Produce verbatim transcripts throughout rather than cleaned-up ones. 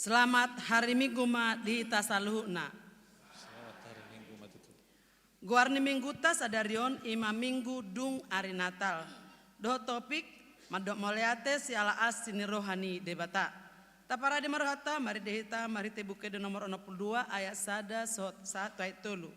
Selamat hari Minggu ma di hita saluhutna. Selamat hari Minggu ma tutu. Goar ni Mingguta sadari on i ma Minggu dung ari Natal. Dohot topik, mandok mauliate siala asi ni roha ni Debata. Taparade ma rohanta, marende hita marhite Buku Ende nomor onom pulu dua ayat sada sohot sa-, ayat tolu.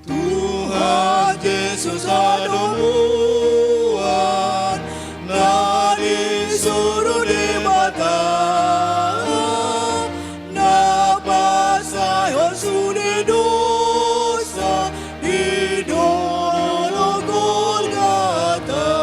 Tuhan Jesus hadomuan na disuru Debata, na pasaehon sude dosa di dolok Golgata.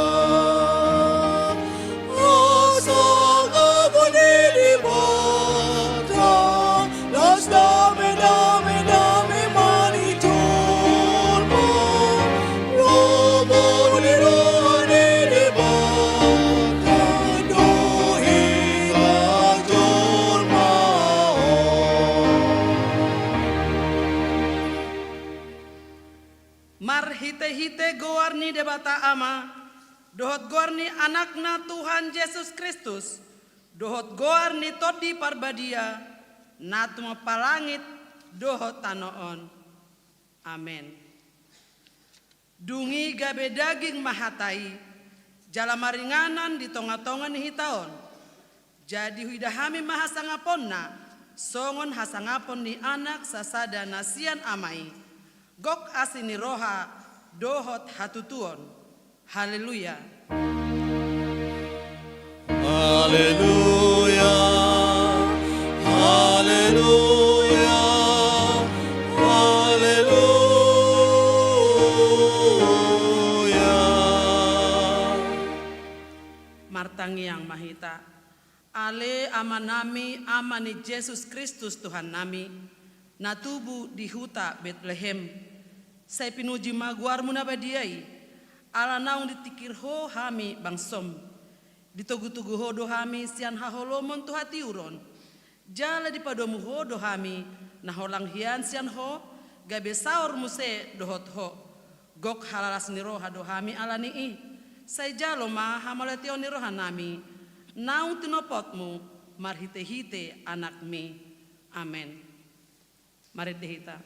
Marhitehite goar ni Debata Ama, dohot goar ni Anakna Tuhan Jesus Kristus, dohot goar ni Tondi Parbadia, na tumompa langit dohot tano on. Amen. Dung i gabe daging ma hata i, jala maringanan di tongatonga ni hita on. Jadi huida hami ma hasangaponna, songon hasangapon ni anak sasada na sian ama i. Gok asi ni roha, dohot hatutuon. Haleluya. Haleluya. Haleluya. Haleluya. Martangiang ma hita. Ale Amanami, Ama ni Jesus Kristus Tuhannami, na tubu di huta Betlehem. Sai pinuji ma goarmu na badia i, ala naung ditingkir Ho hami bangsom. Ditogutogu Ho do hami sian haholomon tu hatiuron. Jala dipadomu Ho do hami, na holang hian sian Ho, gabe saor muse dohot Ho. Gok halalas ni roha do hami ala ni i. Sai jalo ma hamauliateon ni rohanami, naung tinopotmu marhitehite Anakmi. Amen. Marende hita.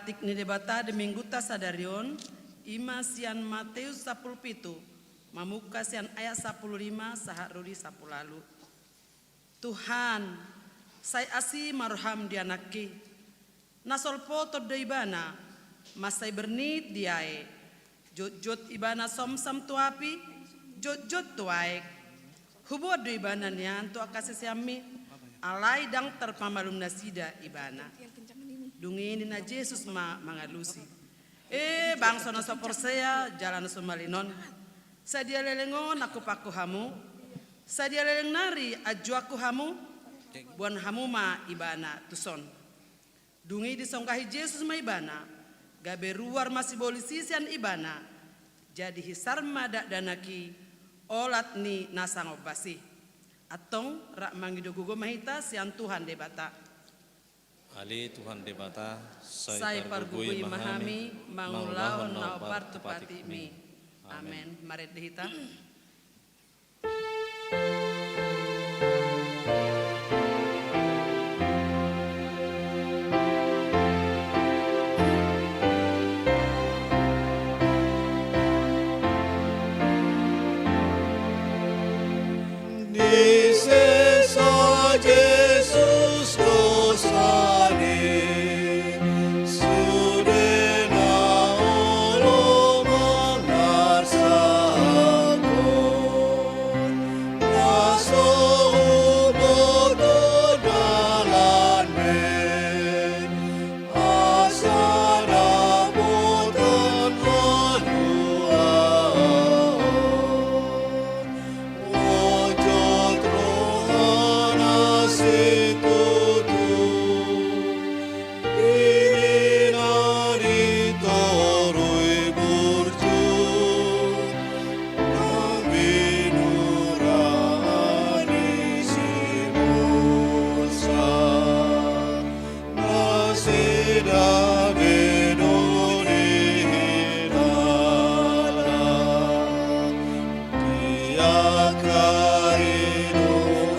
Patik ni Debata di Minggunta sadari on, i ma sian Mateus sampulu pitu, mamungka sian ayat sampulu lima sahat ro di sampulu ualu. Tuhan, sai asi ma roham di anakki. Na solpoton do ibana, mansai bernit diae. Jotjot ibana somsam tu api, jotjot tu aek. Huboan do ibana nian tu angka siseanmi, alai ndang tarpamalum nasida ibana. Dung i ninna Jesus ma mangalusi: E bangso na so porsea jala na so malinon, sadia leleng on angkupanku hamu? Sadia leleng nari anjuanku hamu? Boan hamu ma ibana tuson. Dung i disonggahi Jesus ma ibana, gabe ruar ma sibolis i sian ibana, jadi hisar ma dakdanak i, olat ni na sangombas i. Antong rap mangido gogo ma hita sian Tuhan Debata. Ale Tuhan Debata, sai pargogoi ma hami mangulahon na hombar tu patikmi. Amen. Marende hita. Disesa Jesus dosani, sude na olo mangarsahon, na so huboto dalanmi, asa dapotan haluaon. Ojot rohana situtu, diri na di toru i burju, nang binurang ni simusa. Nasida be do dihinala di angka i do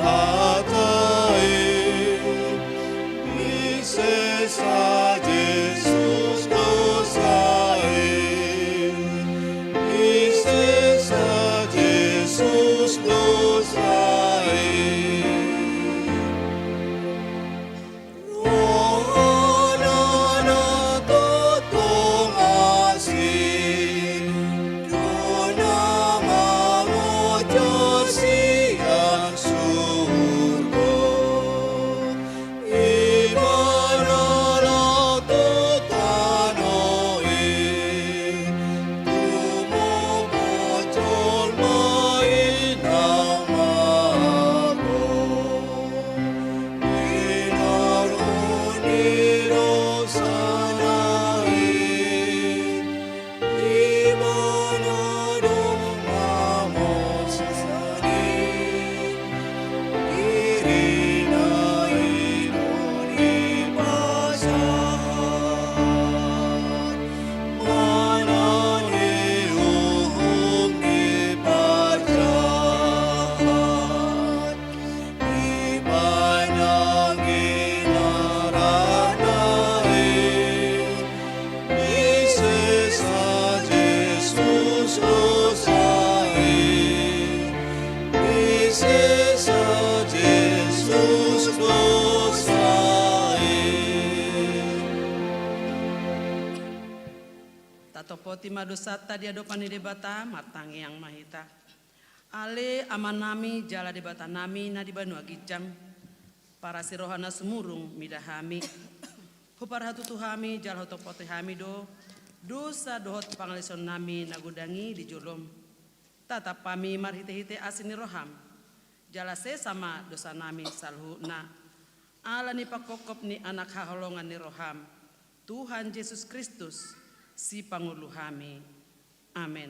hata i. Disesa Jesus dosa i. Disesa Jesus dosa i. Rohana na tongtong asi, do na mangonjol sian surgo. Ibana laho tu tano i, tumompa jolma i nang mago. Di na ro ni dosana i, ibana do mamosani, dirina i do dipasahat manang di uhum diparjahat. Ibana ginaranna i, disesa Jesus dosa i, disesa Jesus dosa i. Tatopoti ma dosanta di adopan ni Debata, martangiang ma hita. Ale Amanami jala Debatanami na di banua ginjang, parasi roha na sumurung mida hami. Huparhatutu hami jala hutopoti hami do dosa dohot pangalaosionnami na godang i di jolom. Tatap hami marhitehite asi ni roham, jala sesa ma dosanami saluhutna. Ala ni pangkophop ni Anak haholongan ni roham, Tuhan Jesus Kristus, Sipangolu hami. Amen.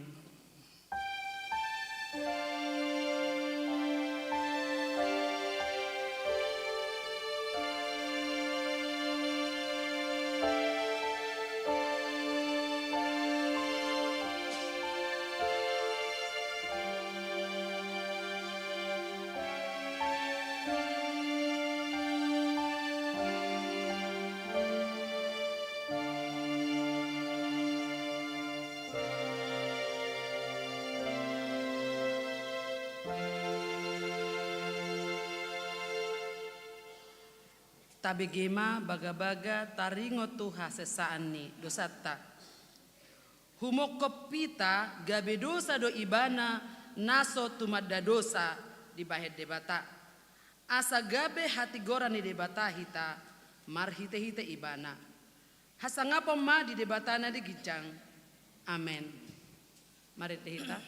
Tabege ma bagabaga taringot tu hasesaan ni dosanta. Humongkop hita gabe dosa do ibana na so tumanda dosa dibahen Debata. Asa gabe hatigoran ni Debata hita marhitehite ibana. Hasangapon ma di Debata na di ginjang. Amen. Marende hita.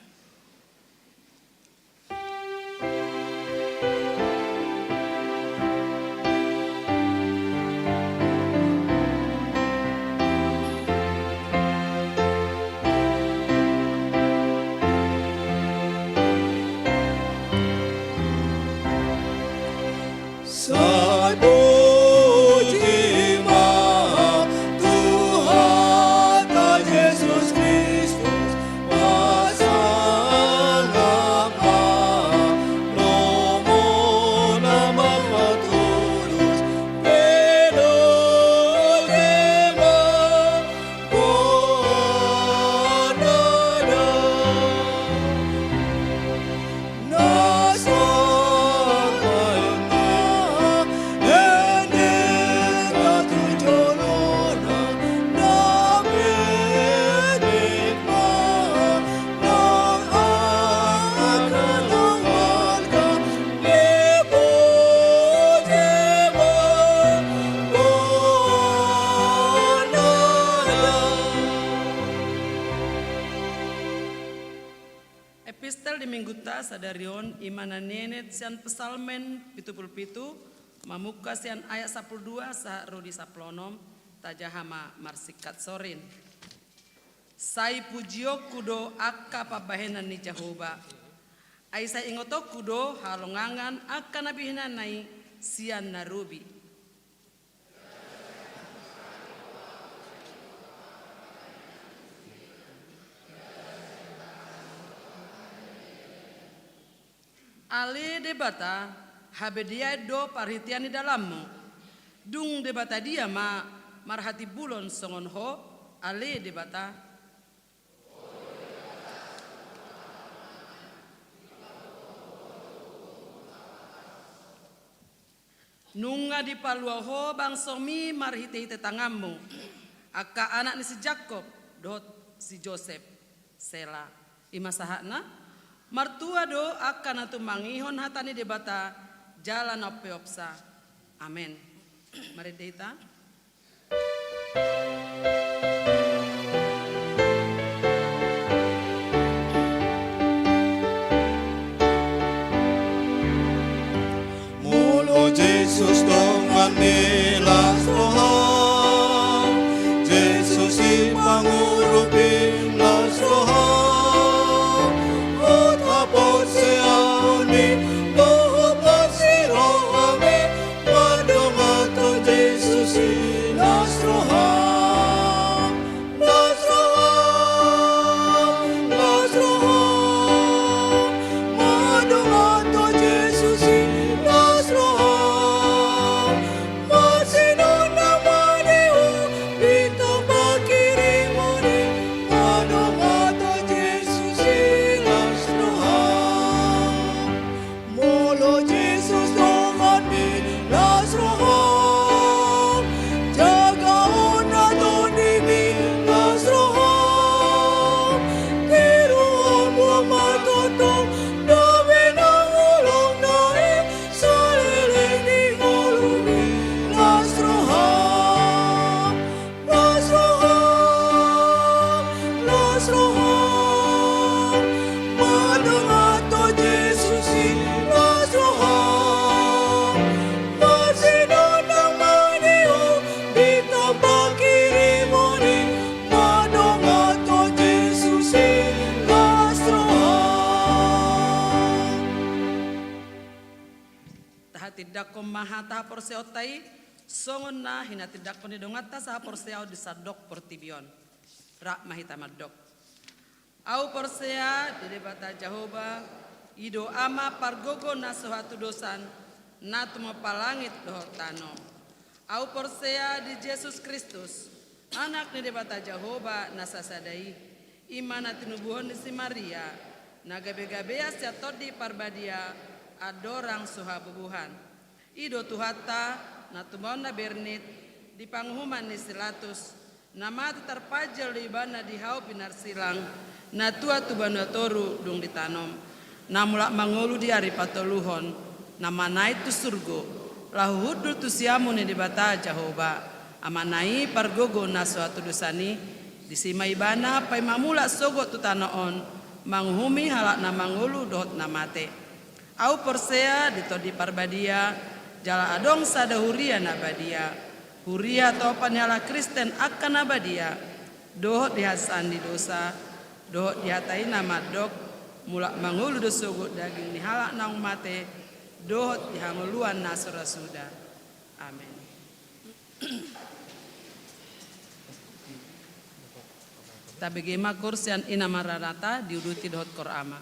Sapuji ma Tuhanta Jesus Kristus, pasangap ma lomo na manghatudus, pedose ma goarna. Epistel di Minggunta sadari on i ma na nienet sian Psalmen pitu pulu pitu, mamungka sian ayat sampulu dua sahat ro di sampulu onom. Tajaha ma marsingkat sorin. Sai pujionku do angka pambahenan ni Jahowa. Ai sai ingotonku do halongangan angka na binahenna i sian na robi. Ale Debata, habedean do parhitean ni dalanmu. Dung Debata dia ma marhatimbulon songon Ho, ale Debata? Nunga dipalua Ho bangsomi marhitehite tanganmu, angka anak ni si Jakob dohot si Josep. Sela. I ma sahatna. Martua do angka na tumangihon hata ni Debata jala na umpeopsa. Amen. Marende hita. Molo Jesus donganmi, las roham. Jesus i pangurupi, las roham. Hot haporseaonmi dohot las ni rohami, madongan tu Jesus i, las roham. Las roham, las roham, madongan tu Jesus i, las roham. Marsinondang ma di ho, pintor panghirimon i, madongan tu Jesus i, las roham. Molo Jesus donganmi, las roham. Jagaon na tondimi, las roham. Tiruon ma tongtong, gabe na holong na i, saleleng ni ngolumi, las roham. Las roham, las roham, madongan tu Jesus i, las roham. Marsinondang ma di ho, pintor panghirimon i, madongan tu Jesus i, las roham. Tahatindangkon ma hata haporseaonta i, songon na hinatindangkon ni donganta sahaporseaon di sandok portibi on. Rap ma hita mandok. Ahu porsea di Debata Jahowa, i do Ama pargogo na so hatudosan, na tumompa langit dohot tano. Ahu porsea di Jesus Kristus, Anak ni Debata Jahowa na sasada i, i ma na tinubuhon ni si Maria, Na gabe-gabean sian Tondi Parbadia andorang so habubuhan. I do Tuhanta, na tumaon na bernit di panguhuman ni si Latus, na mate tarpanjal do Ibana di hau pinarsilang, na tuat tu banua toru dung ditanom, na mulak mangolu di ari patoluhon, na manaek tu surgo, laho hundul tu siamun ni Debata Jahowa, Amana i pargogo na so hatudosan i, disi ma Ibana paima mulak sogot tu tano on, manguhumi halak na mangolu dohot na mate. Ahu porsea di Tondi Parbadia, jala adong sada huria na badia. Huria hatopan ni halak Kristen angka na badia, dohot di hasesaan ni dosa, dohot di hata i na mandok, mulak mangolu do sogot daging ni halak naung mate, dohot di hangoluan na so ra suda. Amen. Tabege ma kor sian Inna Maranatha, diuduti dohot kor Ama.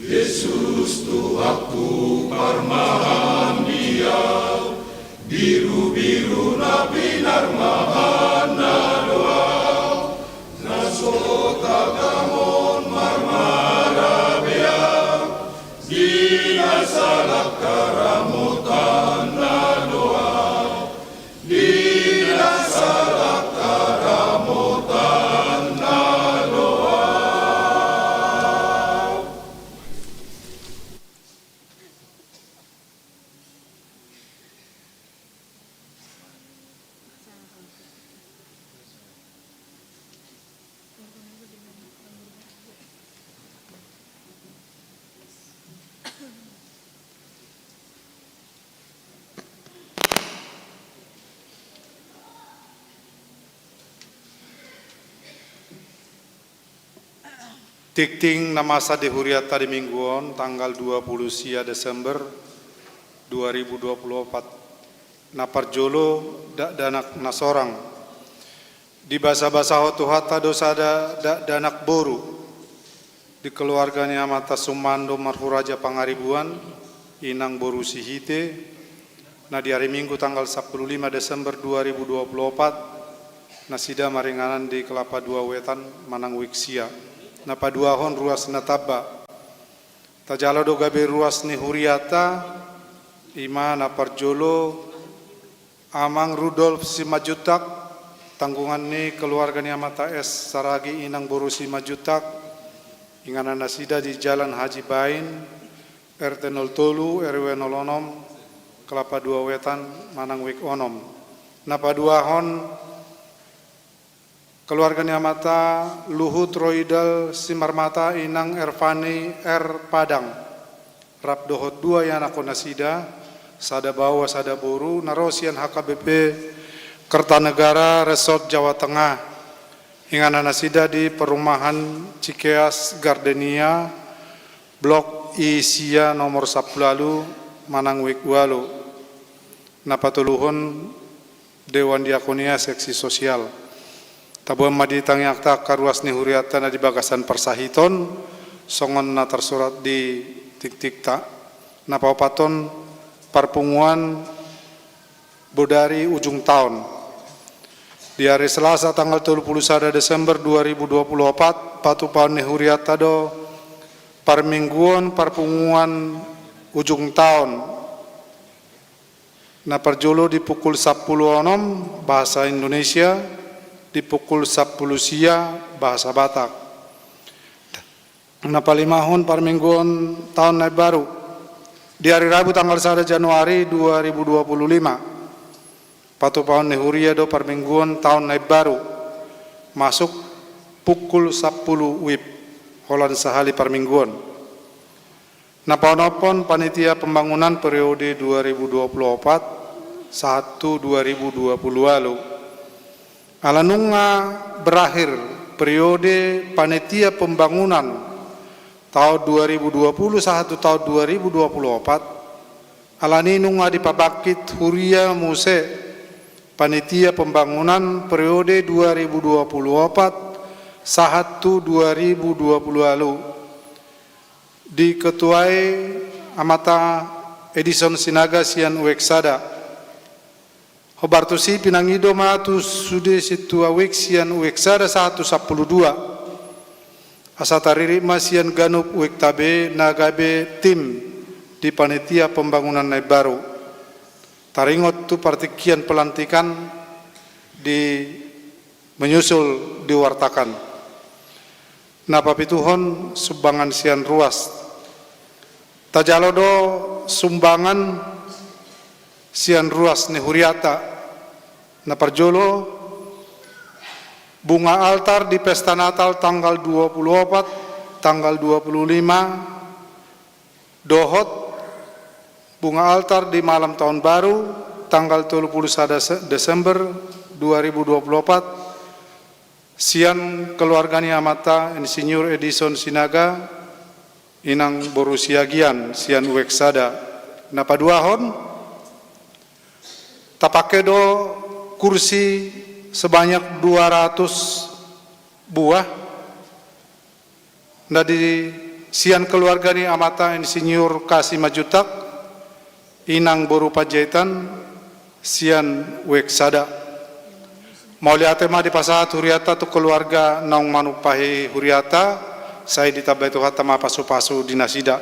Jesus Tuhanku, parmahan di au, birubiru na pinarmahanna do au, na so tagamon marmara be au, di na sahalak karamotanna do au. Tingting na masa di hurianta di minggu on, tanggal dua pulu sia Desember dua ribu dua pulu opat. Na parjolo, dakdanak na sorang. Dibasabasahon Tuhanta do sada dakdanak boru di keluarga ni amanta Sumando Marhuraja Pangaribuan, inang boru Sihite, na di ari Minggu tanggal sampulu lima Desember dua ribu dua pulu opat, nasida maringanan di Kelapa Dua Wetan manang Wijk sia. Na paduahon ruas na tamba. Tajalo do gabe ruas ni hurianta, i ma na parjolo, Amang Rudolf Simanjuntak, tanggungan ni keluarga ni amanta S Saragi, inang boru Simanjuntak, inganan nasida di Jalan Haji Bain, R T nol tolu, R W nol onom, Kelapa Dua Wetan, manang Wijk onom. Na paduahon keluarga ni amanta Luhut Roidal Simarmata, inang Ervani R Padang, rap dohot dua ianakhon nasida, sada baoa sada boru, na ro sian H K B P Kertanegara Resort Jawa Tengah, inganan nasida di perumahan Cikeas Gardenia, Blok I sia nomor sampulu ualu manang Wijk ualu. Na patoluhon Dewan Diakonia Seksi Sosial. Taboan ma di tangiangta angka ruas ni hurianta na di bagasan parsahiton, songon na tarsurat di tingtingta. Na paopathon parpunguan bodari ujung taon. Di ari Selasa tanggal tolu pulu sada Desember dua ribu dua pulu opat, patupaon ni hurianta do parmingguon parpunguan ujung taon. Na parjolo di pukul sampulu onom bahasa Indonesia, di pukul sampulu sia bahasa Batak. Na palimahon parmingguon taon na imbaru. Di ari Rabu tanggal sada Januari dua ribu dua pulu lima. Patupaon ni huria do parmingguon taon na imbaru. Masuk pukul sampulu wib. Holan sahali parmingguon. Na paonomhon panitia pembangunan periode dua ribu dua pulu opat sahat tu dua ribu dua pulu ualu. Ala nunga berakhir periode panitia pembangunan taon dua ribu dua pulu sahat tu taon dua ribu dua pulu opat, alani nunga dipabangkit huria muse panitia pembangunan periode dua ribu dua pulu opat sahat tu dua ribu dua pulu ualu. Diketuai amanta Edison Sinaga sian Wijk sada. Hombar tusi pinangido ma tu sude sintua Wijk sian Wijk sada sahat tu sampulu dua. Asa taririt ma sian ganup Wikta be na gabe tim di panitia pembangunan na imbaru. Taringot tu partingkian pelantikan di menyusul diwartakan. Na papituhon, sumbangan sian ruas. Tajalo do sumbangan sian ruas ni huriata. Na parjolo, bunga altar di pesta Natal tanggal dua puluh opat, tanggal dua puluh lima, dohot bunga altar di malam tahun baru tanggal tolu puluh sada se-, Desember dua ribu dua puluh opat, sian keluarga ni amanta Insinyur Edison Sinaga, inang boru Siagian, sian Uek Sada. Na paduahon, tapake do kursi sebanyak dua ratus buah, na di sian keluarga ni amanta Insinyur Kasi Manjuntak, inang boru Panjaitan, sian Uek Sada. Mauliate ma dipasahat huriata tu keluarga naung manumpahi huriata, sai ditambai Tuhanta ma pasupasu di nasida.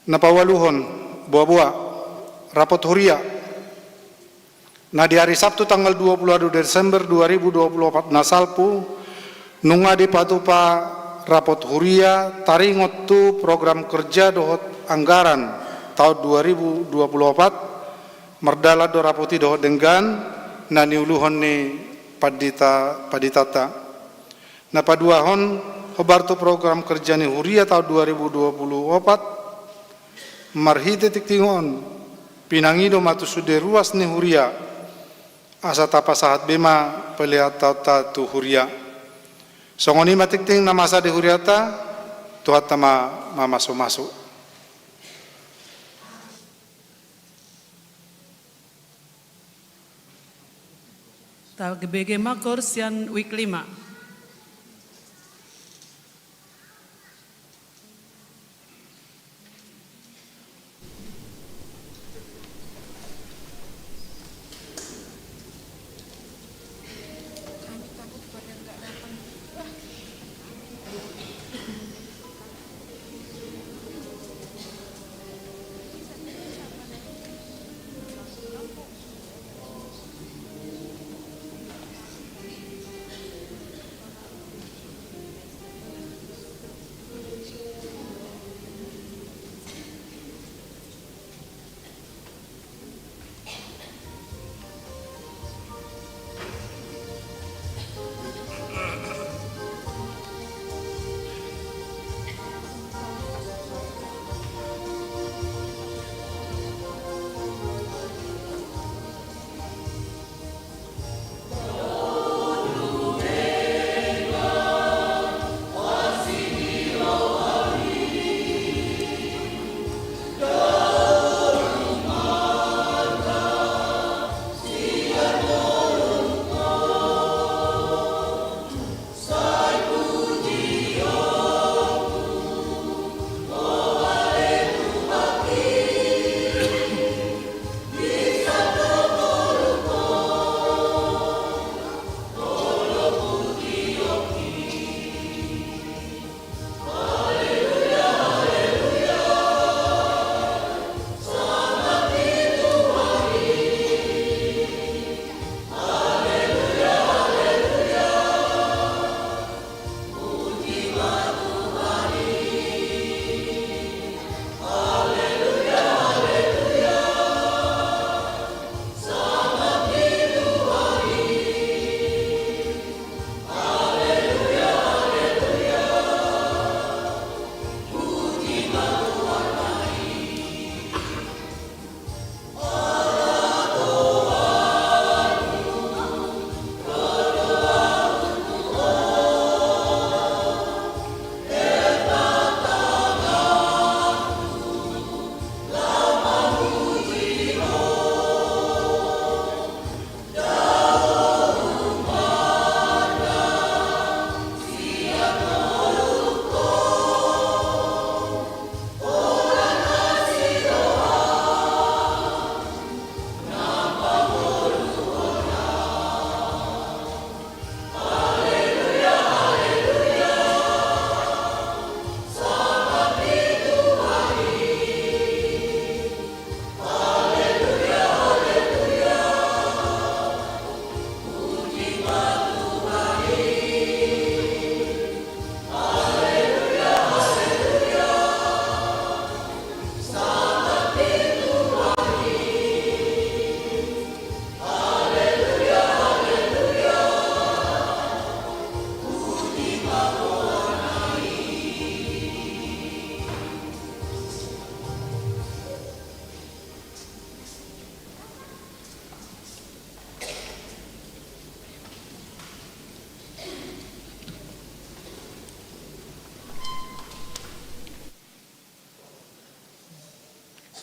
Na paualuhon, boaboa, rapot huria. Na di ari Sabtu tanggal dua puluh Desember dua ribu dua puluh opat na salpu, nunga dipatupa rapot huria taringot tu program kerja dohot anggaran taon dua ribu dua puluh opat, mardalan do rapot i dohot denggan na niuluhon ni pandita-, panditanta. Na paduahon, hombar tu program kerja ni huria taon dua ribu dua puluh opat, marhite tingting on, pinangido ma tu sude ruas ni huria, asa tapasahat be ma pelean taonta tu huria. Songon i ma tingting na masa di huriata, Tuhanta ma mamasumasu. Tabege ma koor sian Uek Lima.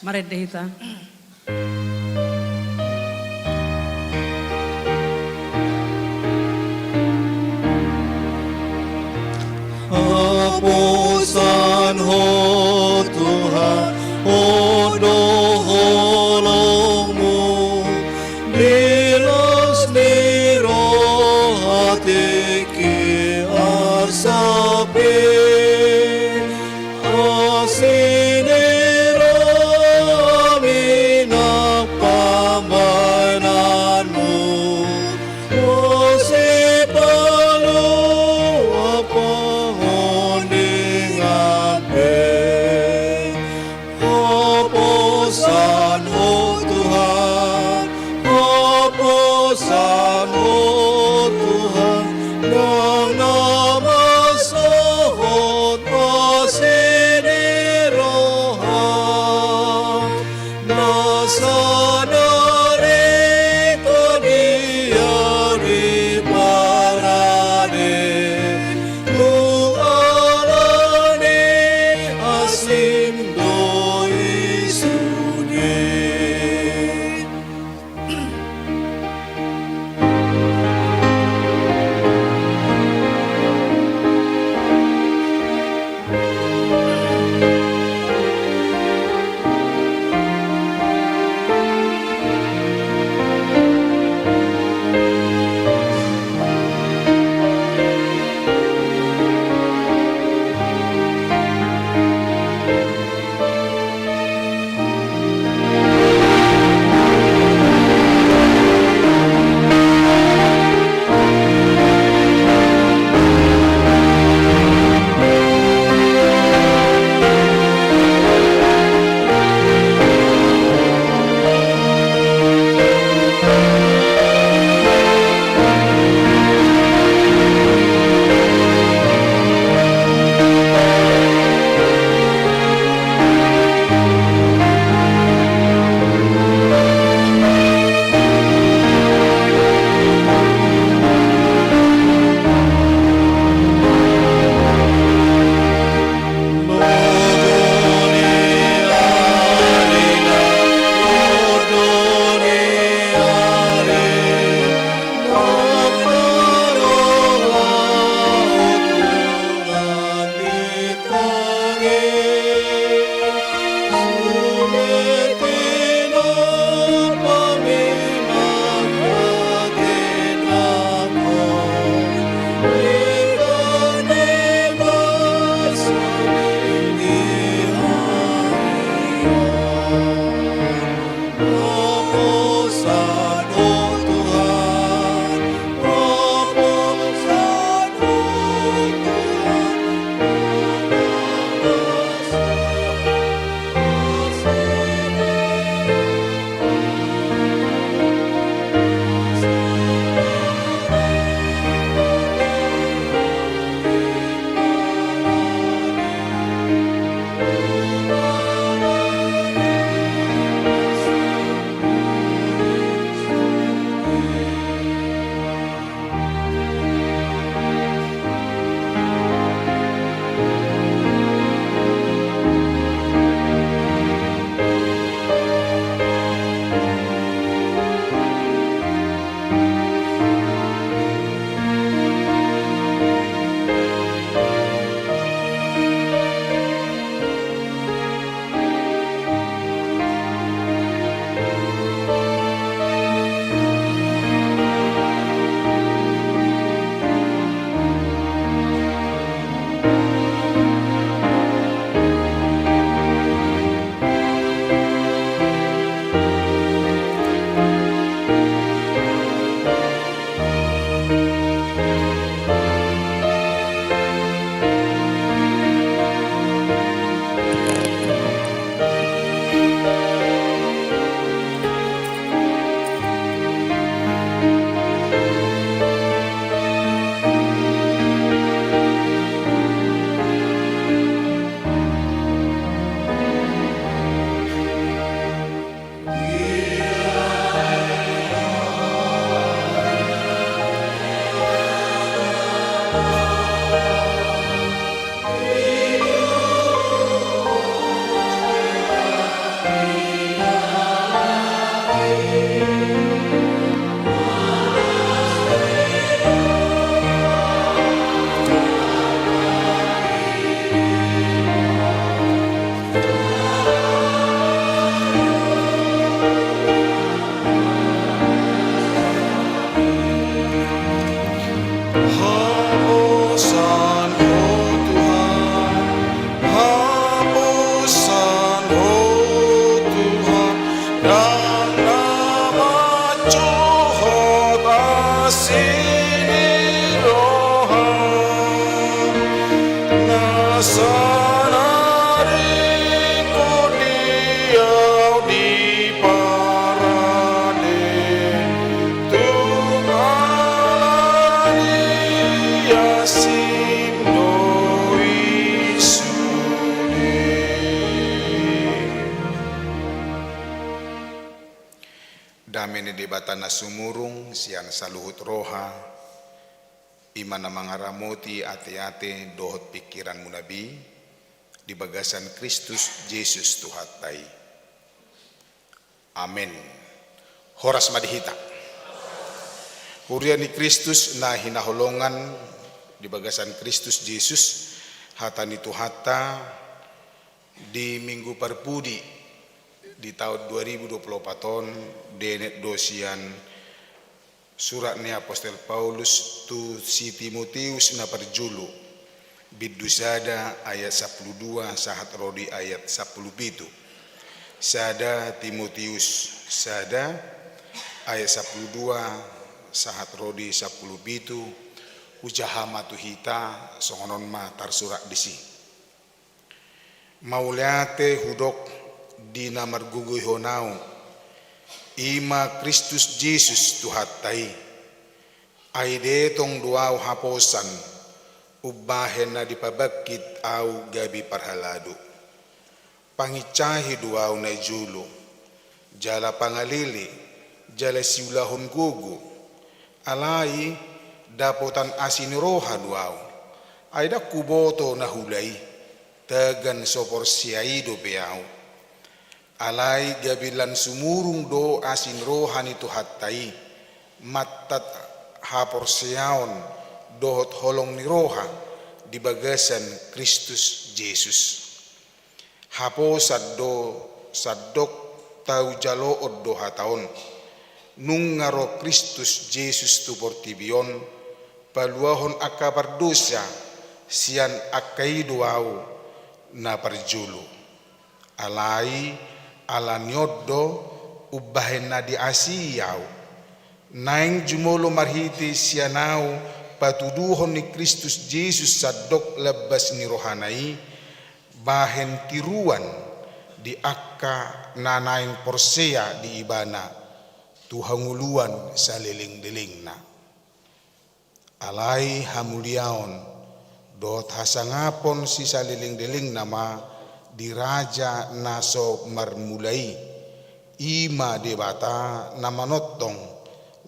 Marende hita. Haposan Ho Tuhan, on do holongmu, di las ni roha tingki arsapi. Asi ni roha mi nang pambahenanmu, asi palu apahon di ngapeng. Haposan Ho Tuhan, haposan Ho Tuhan, nang na masoho Sanari pondi au di parade, tung ala ni asing do i sude. Dame ni Debata na sumurung sian saluhut roha, i ma na mangaramoti ateate dohot pingkiranmuna be, di bagasan Kristus Jesus Tuhanta i. Amen. Horas ma di hita. Huria ni Kristus na hinaholongan di bagasan Kristus Jesus, hata ni Tuhanta di Minggu Parpudi di taon dua ribu dua puluh opat on, dienet do sian surat ni apostel Paulus tu si Timoteus na parjolo, bindu sada ayat sampulu dua sahat ro di ayat sampulu pitu. Sada Timoteus sada ayat sampulu dua sahat ro di sampulu pitu. Hujaha ma tu hita, songon on ma tarsurat disi. Mauliate hudok di na margogoihon au, i ma Kristus Jesus Tuhanta i. Ai dietong do au haposan, umbahen na dipabangkit au gabe parhalado. Pangincahi do au na jolo, jala pangalele, jala siulahon gogo. Alai dapotan asi ni roha do au, ai ndang huboto na hula i, tagan so porsea i dope au. Alai gabe lan sumurung do asi ni roha ni Tuhanta i, mantat haporseaon dohot holong ni roha di bagasan Kristus Jesus. Haposan do sandok tau jaloon do hata on. Nunga ro Kristus Jesus tu portibi on, paluahon angka pardosa, sian angka i do au na parjolo. Alai ala ni on do umbahen na diasii au, naeng jumolo marhite sian au patuduhon ni Kristus Jesus sandok lambas ni rohana i, bahen tiruan di angka na naeng porsea di Ibana tu hangoluan saleleng-lelengna. Alai hamuliaon dohot hasangapon sisaleleng-lelengna ma di Raja na so marmula i, i ma Debata na manongtong,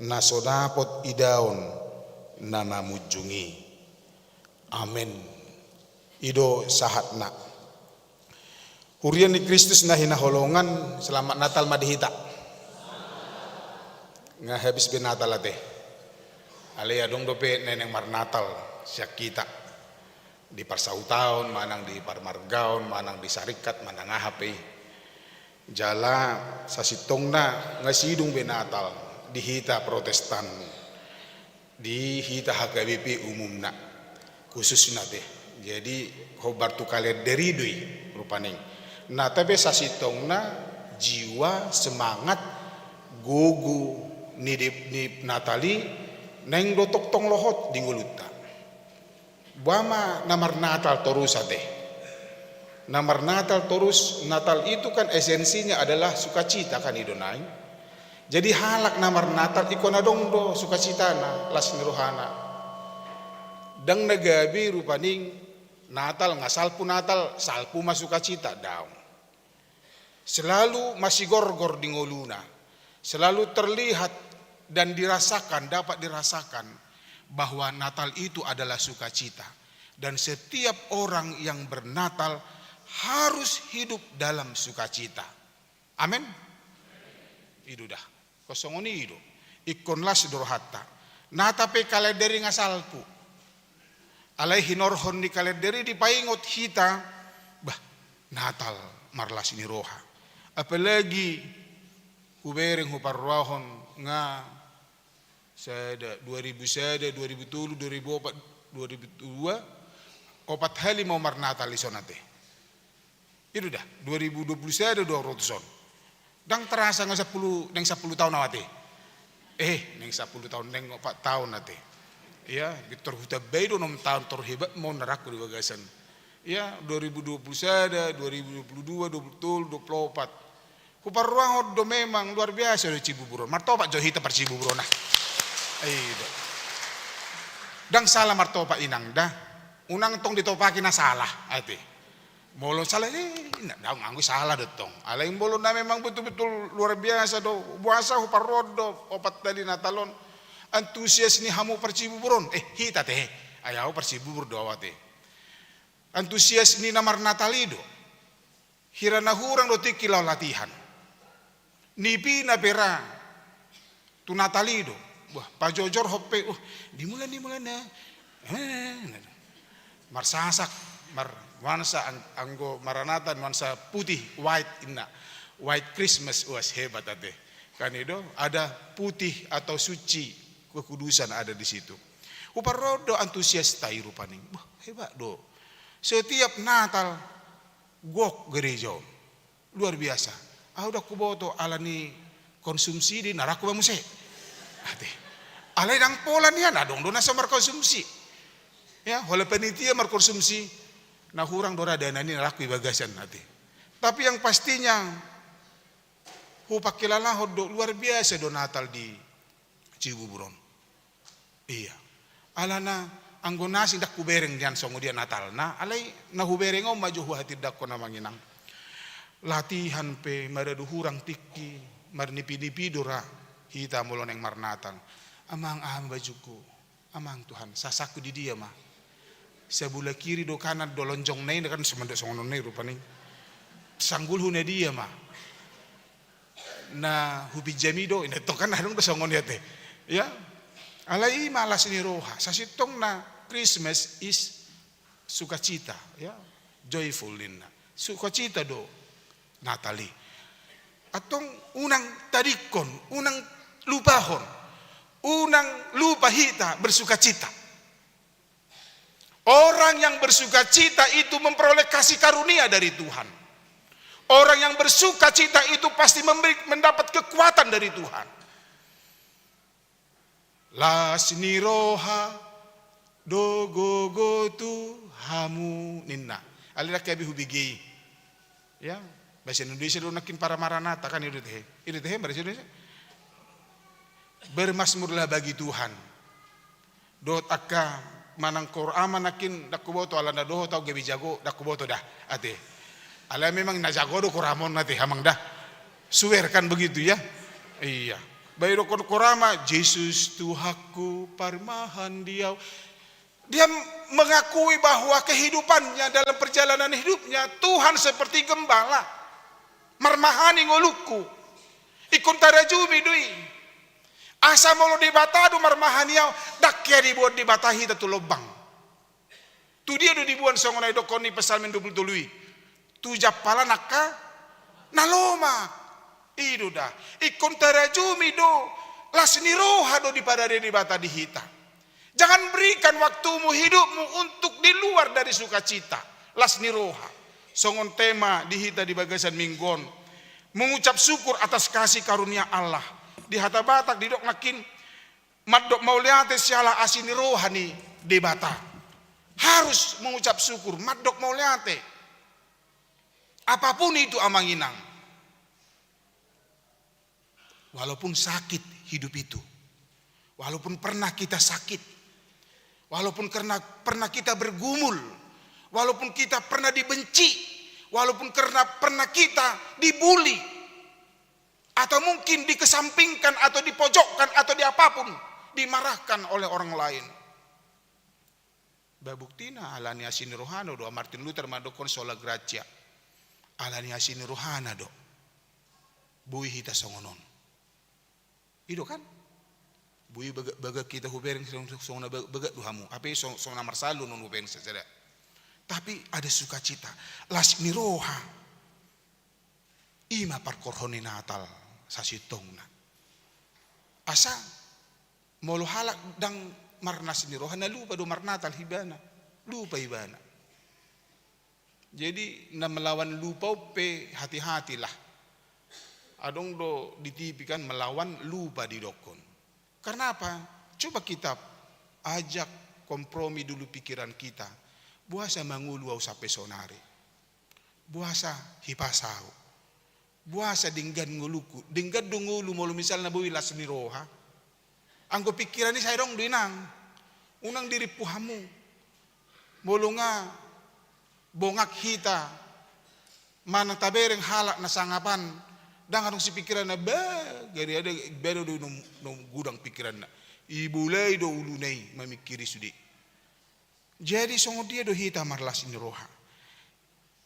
na so dapot idaon na mamunjung i. Amen. I do sahatna. Huria ni Kristus na hinaholongan, selamat Natal ma di hita. Nga habis be Natal ate. Alai adong dope na naeng marnatal sian hita, di parsahutaon manang di parmargaon manang di saringkat manang aha pe i. Jala sasintongna nga sidung be Natal di hita Protestan, di hita H K B P umumna, khususna ate. Jadi hombar tu kalender i do i rupani. Na tabe sasintongna jiwa, semangat, gogo ni, ni Natal i naeng do tongtong lohot di ngolunta. Boha ma na marnatal torus ate. Na marnatal torus, Natal itu kan esensinya adalah sukacita kan i do naeng. Jadi halak na marnatal ingkon adong do sukacitana, las ni rohana. Ndang na gabe rupani Natal nga salpu Natal, salpu ma sukacita, daong. Selalu masigorgor di ngoluna, selalu terlihat dan dirasakan, dapat dirasakan bahwa Natal itu adalah sukacita. Dan setiap orang yang bernatal harus hidup dalam sukacita. Amen. I do da. Songon i do. Ingkon las do rohanta. Na tabe kalender i nga salpu. Alai hinorhon ni kalender i dipaingot hita, bah, Natal marlas ni roha. Apalagi hubereng huparrohahon nga sada, dua ribu sada, dua ribu tolu, dua ribu opat, dua ribu dua, opat hali ma au marnatal dison ate. I do da, dua ribu dua puluh sada do au ro tuson. Ndang tarasa nga sampulu, naeng sampulu taon au ate. Eh, naeng sampulu taon, naeng opat taon ate. Ia, tor hutambai do onom taon, tor hebat ma au na rangku di bagasan Ya, dua ribu dua puluh sada, dua ribu dua puluh dua, dua puluh tolu, dua puluh opat. Huparrohahon do memang luar biasa do Cibubur on. Martopak jo hita parcibubur on, ah. Iya do. Ndang sala martopak, Inang, da. Unang tong ditopaki na sala, ate. Molo sala, eh, na, ndang, anggo sala do tong. Alai molo na memang betul-betul luar biasa do, boasa huparrohahon do opat tali Natal on. Antusias ni hamu parcibubur on. Eh, hita ate. Ai au parcibubur do au ate. Antusias ni na marnatal i do. Hira na hurang do tingki laho latihan. Nipina pe ra tu Natal i do. Bah, pajojor ho pe, uh, dimulai, dimulai na. Eh, marsasak, mar, nuansa ang-, anggo Maranatha, nuansa putih, white inna. White Christmas, was, hebat ate. Kan i do, ada putih atau suci, kekudusan ada di situ. Huparrohahon do antusiasta i rupani. Bah, hebat do. Setiap Natal, gok gereja on. Luar biasa. Au ndang huboto ala ni konsumsi di na ra huba muse. Ate. Alai ndang pola nian, adong do na so markonsumsi. Ya, holan panitia markonsumsi, na hurang do ra dana ni na ra hubagasan ate. Tapi yang pastinya, hupangkilalahon do luar biasa do Natal di Cibubur on. Iya. Alana anggo na asing ndang hubereng nian songon dia Natalna, alai na hubereng on ma jo huhatindangkon, Amang Inang. Latihan pe maradu hurang tingki, marnipi-nipi do ra hita molo naeng marnatal. Amang, aha ma bajungku? Amang Tuhan, sasakku di dia ma? Sabola kiri do kanan do lonjongna i, kan songon, songon on i rupani. Sanggulhu na dia ma? Na hupinjami do, inna tong kan adong do songon i ate. Ya. Alai i ma las ni roha. Sasintongna Christmas is sukacita, ya. Joyful ninna. Sukacita do Natal i. Antong unang tadingkon, unang lupahon. Unang lupa hita bersukacita. Orang yang bersukacita itu memperoleh kasih karunia dari Tuhan. Orang yang bersukacita itu pasti memberi, mendapat kekuatan dari Tuhan. Las ni roha do gogo tu hamu ninna. Alai ndang gabe hubege i. Ya, bahasa Indonesia do nangkin para Maranatha kan, i do tehe. I do tehe bahasa Indonesia. Bermazmurlah bagi Tuhan. Dohot angka manang korama nangkin ndang huboto, ala na dohot au gabe jago, ndang huboto da ate. Alai memang na jago do korama on ate, Amang da. Swear kan begitu ya. Iya. Baik, dohot korama, Jesus Tuhanku parmahan di au. Dia mengakui bahwa kehidupannya, dalam perjalanan hidupnya, Tuhan seperti gembala. Marmahani ngolungku. Ingkon tarajumi do i. Asa molo Debata do marmahani au, ndang hea diboan Debata hita tu lombang. Tu dia do diboan songon na didokkon ni Psalmen dua puluh tolu i? Tu jampalan angka na lomak. I do da. Ingkon tarajumi do, las ni roha do diparade Debata di hita. Jangan berikan waktumu, hidupmu untuk di luar dari sukacita. Las ni roha. Songon tema di hita di bagasan minggu on. Mengucap syukur atas kasih karunia Allah. Di hata Batak didok nangkin, mandok mauliate siala asi ni roha ni Debata. Harus mengucap syukur, mandok mauliate. Apapun itu, Amang Inang. Walaupun sakit hidup itu, walaupun pernah kita sakit, walaupun karena pernah kita bergumul, walaupun kita pernah dibenci, walaupun karena pernah kita dibully, atau mungkin dikesampingkan atau dipojokkan atau diapapun, dimarahkan oleh orang lain. Ba buktina, ala ni asi ni rohana do, Martin Luther mandokkon sola gratia. Ala ni asi ni rohana do. Boi hita songon on. I do kan? Boi baga-, bagak hita hubereng song-, songon na ba-, bagak do hamu. Hape song-, songon na marsalu non hubereng sasada. Tapi ada sukacita. Las ni roha. I ma parkorhon ni Natal sasintongna. Asa molo halak ndang marlas ni roha, na lupa do marnatal ibana. Lupa ibana. Jadi, na melawan lupa on pe hati-hatilah. Adong do di T V kan, melawan lupa didokkon. Karena apa? Coba kita ajak kompromi dulu pikiran kita. Boasa mangolu au sampe sonari? Boasa hipas au? Boasa denggan ngolungku? Denggan do ngolu molo misalna boi las ni roha. Anggo pikiran i sai adong do inang. Unang dirimpu hamu. Molo nga bongak hita manang tabereng halak na sangapan, ndang adong sipikiranna, bah, gari ada, baru do nom, nom gudang pikiranna. Ibolai do uluna i mamikiri sude. Jadi songon dia do hita marlas ni roha.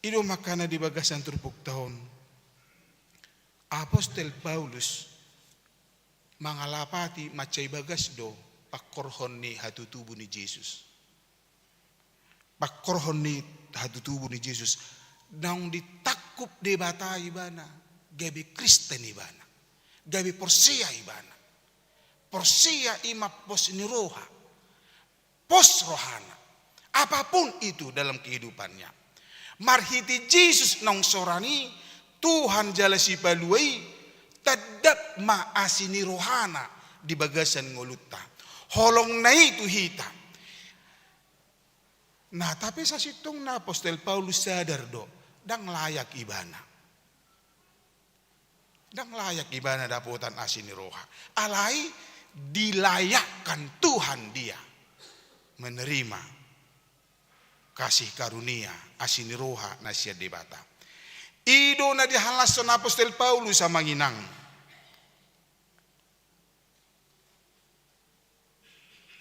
I do makana di bagasan turpukta on, Apostel Paulus mangalapati mansai bagas do pangkorhon ni hatutubu ni Jesus. Pangkorhon ni hatutubu ni Jesus. Naung ditangkup Debata ibana, gabe Kristen ibana, gabe porsea ibana. Porsea i ma pos ni roha. Pos rohana. Apapun itu dalam kehidupannya. Marhite Jesus naung sorang i, Tuhan jala Sipalua i, tandap ma asi ni rohana di bagasan ngolunta. Holong na i tu hita. Nah, tapi sasintongna Apostel Paulus sadar do, ndang layak ibana. Ndang layak ibana dapotan asi ni roha. Alai dilayakkan Tuhan dia menerima kasih karunia, asi ni roha na sian Debata. I do na dihalashon Apostel Paulus amang inang.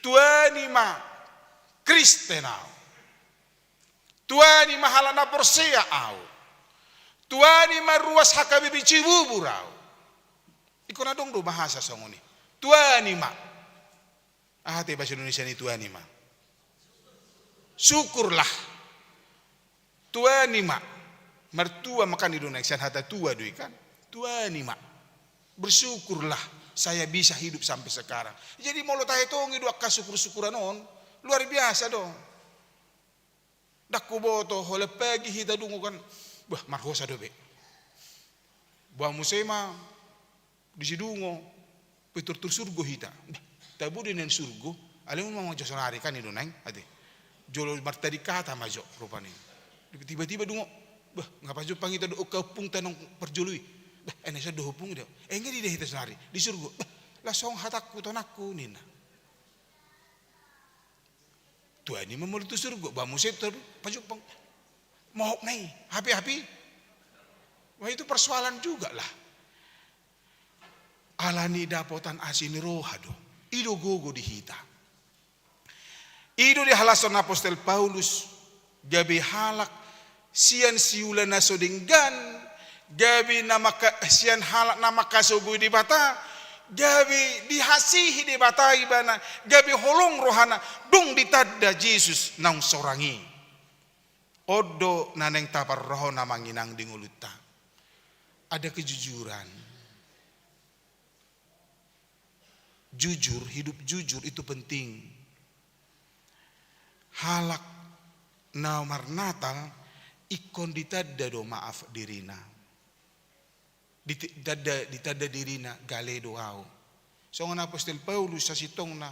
Tuani ma Kristen au. Tuani ma halak na porsea au. Tuani ma ruas H K B P Cibubur au. Ingkon adong do bahasa songon i. Tuani ma. Aha te bahasa Indonesia ni tuani ma? Syukurlah. Tuani ma. Martua ma kan i do naeng sian hata tua do i kan. Tuani ma. Bersyukurlah saya bisa hidup sampai sekarang. Jadi molo tahe tongi do angka syukur-syukuran on, luar biasa do. Ndang huboto, holan pagi hita dungo kan. Bah, marhosa do be. Bah, muse ma di sidungo, pintor tu surgo hita. Bah, tabo do nian surgo, alai ma jo sonari kan i do naeng, ate. Jolo martading hata ma jo rupani. Tiba-tiba dungo, bah, nga pajumpang hita do ompungta naung parjolo i. Bah, ene so do ompung i do. Enge di hita sonari, di surgo. Bah, langsung hatangku tonangku ninna. Tuani ma molo tu surgo, bah muse tu pajumpang. Mohop na i, hapi-hapi. Wah, itu persoalan juga lah. Alani dapotan asi ni roha do. I do gogo di hita. I do dihalashon Apostel Paulus, gabe halak sian siula na so denggan, gabe na maka, sian halak na mangkasogoi Debata, gabe dihasihi Debata ibana, gabe holong rohana, dung ditanda Jesus naung sorang i. On do na naeng taparrohahon amang inang di ngolunta. Ada kejujuran. Jujur, hidup jujur itu penting. Halak na marnatal ingkon ditanda do maaf dirina. Dit-, ditanda, ditanda dirina gale do au. Songon Apostel Paulus sasintongna,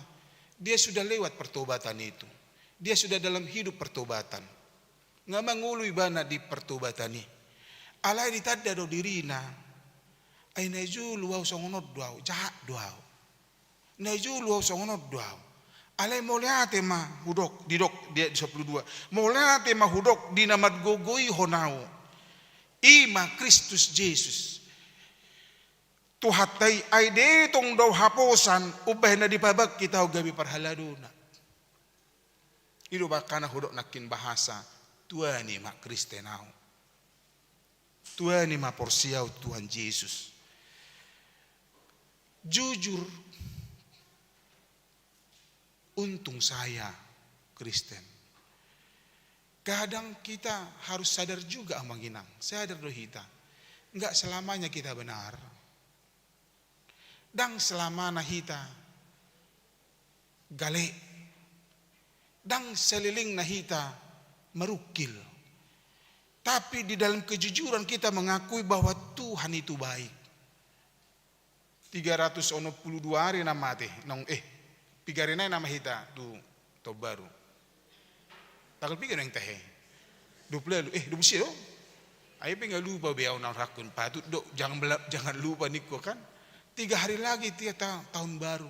dia sudah lewat pertobatan itu. Dia sudah dalam hidup pertobatan. Nga mangolu ibana di pertobatan i. Alai ditanda do dirina. Ai na jolo au songon on do au, jahat do au. Na jolo au songon on do au. Alai mauliate ma hudok, didok di ayat sapuluh dua. Mauliate ma hudok di na manggogoihon au. I ma Kristus Jesus. Tuhanta i, ai dietong do au haposan, umbahen na dipabangkit au gabe parhaladona. I do makana hudok nangkin bahasa, tuani ma Kristen au. Tuani ma porsea au Tuhan Jesus. Jujur, untung saya Kristen. Kadang kita harus sadar juga amang inang, sadar do hita. Enggak selamanya kita benar. Ndang selamana hita gale. Ndang salelengna hita marungkil. Tapi di dalam kejujuran kita mengakui bahwa Tuhan itu baik. Tiga ratus onom puluh dua ari na mate, naung, eh, piga ari nai nama hita tu Tobaru. Tanggal piga naeng tahe? Dua puluh lalu, eh, dua puluh sia do? Ai pe nga lupa be au na rakkon, patut do, jangan bela-, jangan lupa ningku kan. Tiga hari lagi tia ta-, tahun baru.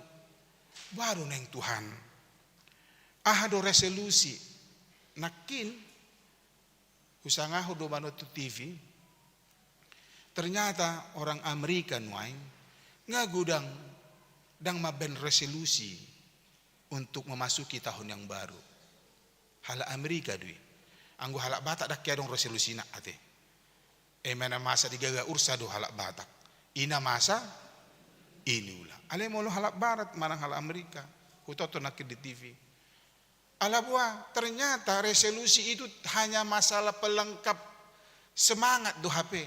Baru naeng Tuhan. Aha do resolusi? Nangkin, husangahon do manonton T V. Ternyata orang Amerika nuaeng nga godang ndang mambaen resolusi untuk memasuki tahun yang baru. Halak Amerika do i. Anggo halak Batak ndang adong resolusi na ate. Eme na masa digaga ursa do halak Batak. Ina masa ini ula. Alai molo halak Barat manang halak Amerika, hutonton nangkin di T V. Ala boha, ternyata resolusi itu hanya masalah pelengkap semangat do hape.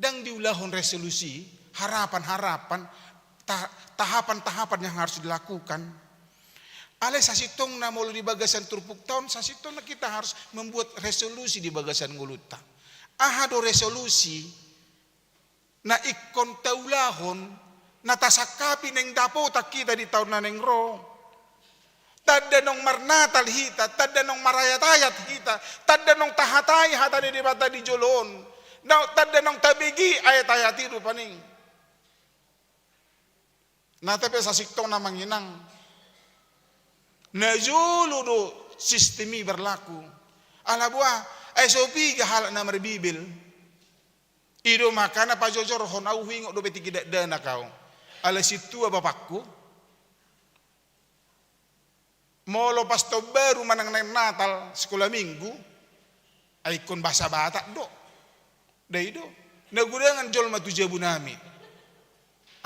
Ndang diulahon resolusi, harapan-harapan, ta-, tahapan-tahapan yang harus dilakukan. Alai sasintongna molo di bagasan turpuk taon, sasintongna kita harus membuat resolusi di bagasan ngolunta. Aha do resolusi? Na ingkon taulahon, na tasangkapi naeng dapotan hita di taon na naeng ro. Tanda naung marnatal hita, tanda naung marayat-ayat hita, tanda naung tahatai hata ni Debata di jolo on. Na, tanda naung tabege ayat-ayat i rupani. Na, tapi sasintongna amang inang, na jolo do sistem i berlaku. Ala boha, ai so piga halak na marbibel. I do makana pajojorhon, au huingot dope tingki dakdanak au. Ala sintua bapakku, molo pas taon baru manang naeng Natal, sekolah minggu, ai ingkon bahasa Batak do. Ndai do. Na godangan jolma tu jabu nami.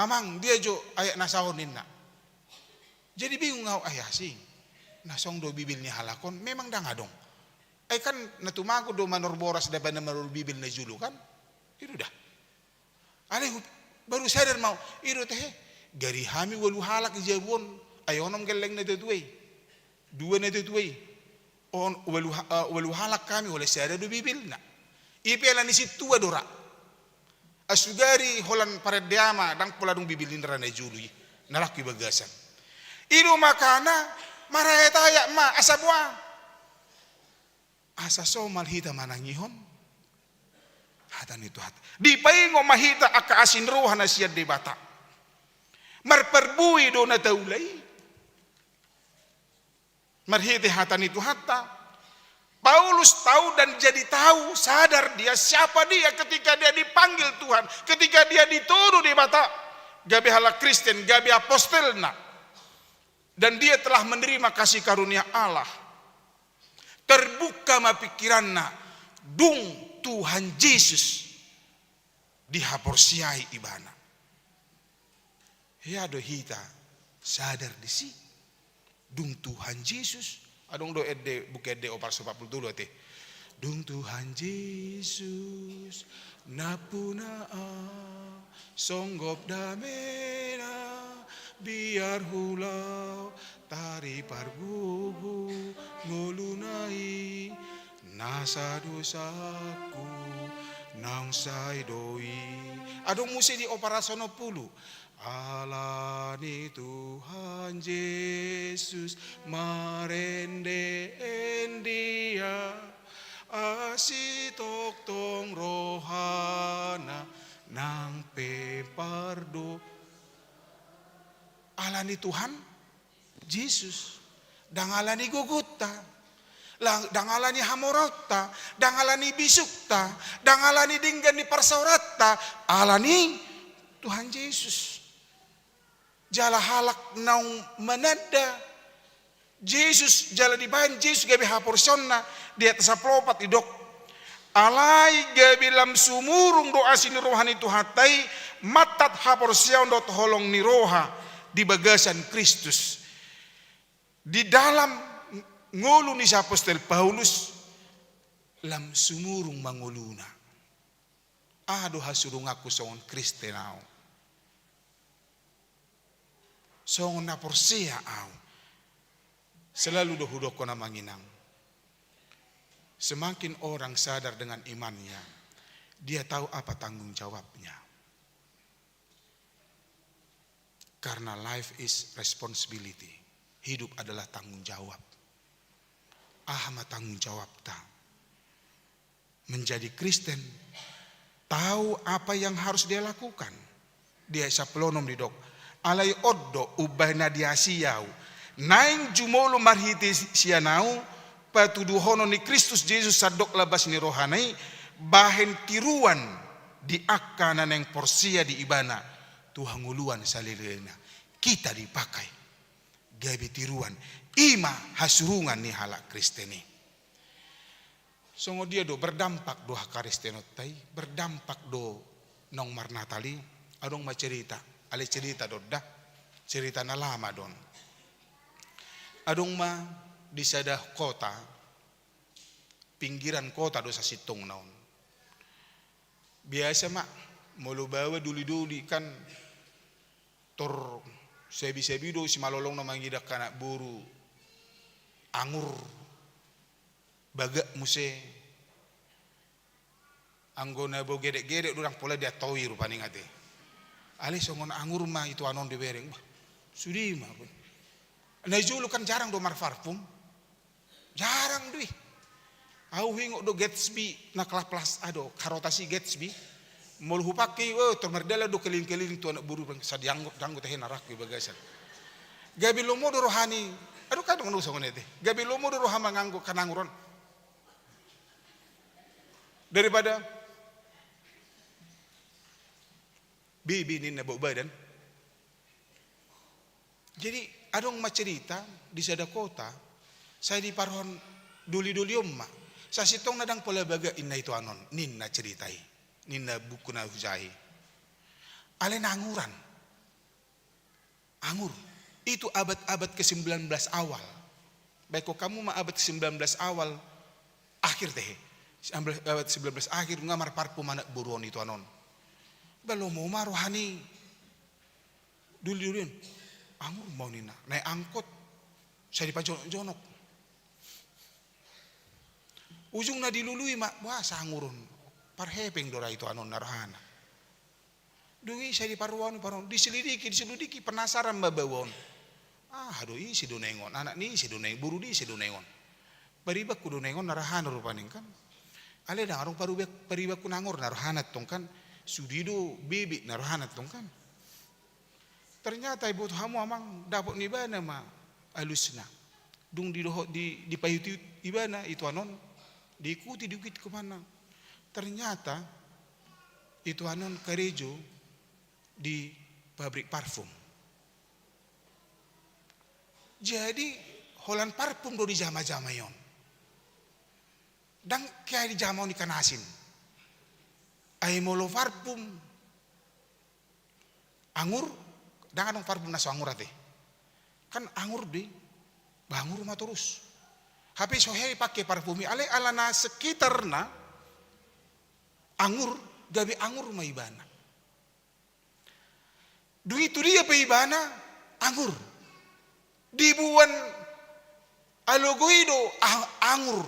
Amang, dia jo ayat na saon ninna. Jadi bingung au, ai asing. Na song do bibel ni halak on, memang ndang adong. Ai kan na tumagon do manor boras dapot na manor bibel na jolo kan? I do da. Alai hu-, baru sadar ma au, i do tahe, gari hami ualu halak di jabu on, ai onom gelleng na tuatua i. Dua na tuatua i. On, ualu ha-, eh, ualu halak hami, holan sada do bibelna. I pe ala ni sintua do ra. Asugari holan parende ama, ndang pola adong bibel ni ra na jolo i. Na rap i bagasan. I do makana, marayat-ayat ma, asa boha. Asa somal hita manangihon hata ni Tuhanta. Dipaingot ma hita angka asi ni roha na sian Debata. Marparbue do na taula i. Marhite hata ni Tuhanta. Paulus tahu dan jadi tahu, sadar dia siapa dia ketika dia dipanggil Tuhan, ketika dia ditodo Debata, gabe halak Kristen, gabe apostelna. Dan dia telah menerima kasih karunia Allah. Terbuka ma pikiranna, dung Tuhan Jesus dihaporseai ibana. Hea do hita sadar disi, dung Tuhan Jesus, adong do ende, buku ende opat ratus empat puluh tolu ate. Dung Tuhan Jesus nampuna au, songgop damena, biar hulau tari pargugu ngoluna i, nasa dosaku naung sai do i. Adong muse di opat ratus onom pulu. Ala ni Tuhan Jesus marende-ende ia, asi tongtong rohana nang pe pardo. Ala ni Tuhan Jesus. Ndang ala ni gogonta. Lang-, ndang ala ni hamoraonta. Ndang ala ni bisukta. Ndang ala ni denggan ni parsaoranta. Ala ni Tuhan Jesus. Jala halak naung mananda Jesus, jala dibaen Jesus gabe haporseaonna, di ayat sampulu opat didok. Alai gabe lam sumurung do asi ni roha ni Tuhanta i, mantat haporseaon dohot holong ni roha di bagasan Kristus. Di dalam ngolu ni si apostel Paulus, lam sumurung ma ngoluna. Aha do hasurunganku songon Kristen au? Songon na porsea au? Selalu do hudokkon amang inang, semakin orang sadar dengan imannya, dia tahu apa tanggung jawabnya. Karena life is responsibility. Hidup adalah tanggung jawab. Aha ma tanggung jawabta? Menjadi Kristen, tahu apa yang harus dia lakukan. Di ayat sampulu onom didok, alai on do umbahen na diasi ahu, naeng jumolo marhite sian ahu patuduhonon ni Kristus Jesus sandok labas ni rohana i, bahen tiruan di angka na naeng porsea di ibana tu hangoluan salelelena. Kita dipakai gabe tiruan. I ma hasurungan ni halak Kristen i. Songon dia do, berdampak do hakaristenonta i, berdampak do naung marnatal i. Adong ma cerita, alai cerita do on da, cerita na lama do on. Adong ma di sada kota, pinggiran kota do sasintongna on. Biasa ma, molo baoa doli-doli kan, tor sabi-sabi do simalolongna mangido angka anak boru anggur, bagak muse. Anggo na bau gedek-gedek do ndang pola diantoi rupani ate. Alai songon anggur ma ituanon dibereng. Bah, sude ma. Na i jolo kan jarang do marparfum. Jarang do i. Ahu huingot do Gatsby na klaplas, ado, karotas i Gatsby. Molo hupake i, oh, tor mardalan do keliling-keliling tu anak boru, sai dianggo, dianggo tahe na rangku i bagasan. Gabe lomo do rohani. Ado, kadang do songon i ate. Gabe lomo do roha manganggo angka anggur on. Daripada bebe ninna bau badan. Jadi, adong ma cerita di sada kota, sai diparrohahon doli-doli on ma. Sasintongna ndang pola bagak inna ituanon, ninna cerita i, ninna buku na hujaha i. Alai na anguran. Anggur. Itu abad-abad kesembilan belas awal. Baik, kok kamu ma abad kesembilan belas awal, akhir tehe. Abad sembilan belas akhir, nunga marparfum anak boru on ituanon. Bah, lomo ma rohani. Doli-doli on. Anggur ma ninna. Naik angkot. Sai dipajonok-jonok. Ujungna dilului ma, wah, sangurun. Parhepeng do ra ituanon na rohana. Dung i sai diparrohahon, parrohahon. Diselidiki, diselidiki, penasaran ma baoa on. Ah, ado, ise do naeng on, anak ni ise do naeng, boru ni ise do naeng on. Paribanku do naeng on na rohana rupani kan. Alai ndang adong paribanku na anggur na rohana tong kan. Sude do bebe na rohana tong kan. Ternyata iboto hamu amang, dapot ni ibana ma alusna. Dung didohot di, dipaihut-ihut ibana ituanon, diikuti, diikuti kemana. Ternyata ituanon karejo di pabrik parfum. Jadi holan parfum do dijama-jama i on. Ndang kayak dijama on ikan asin. Ai molo parfum anggur, ndang adong parfum na so anggur ate. Kan anggur do i, bah, anggur ma torus. Hape so hea ipake parfum i, alai ala na sekitarna anggur, gabe anggur ma ibana. Dung i tu dia pe ibana anggur. Diboan alogo i do a-, anggur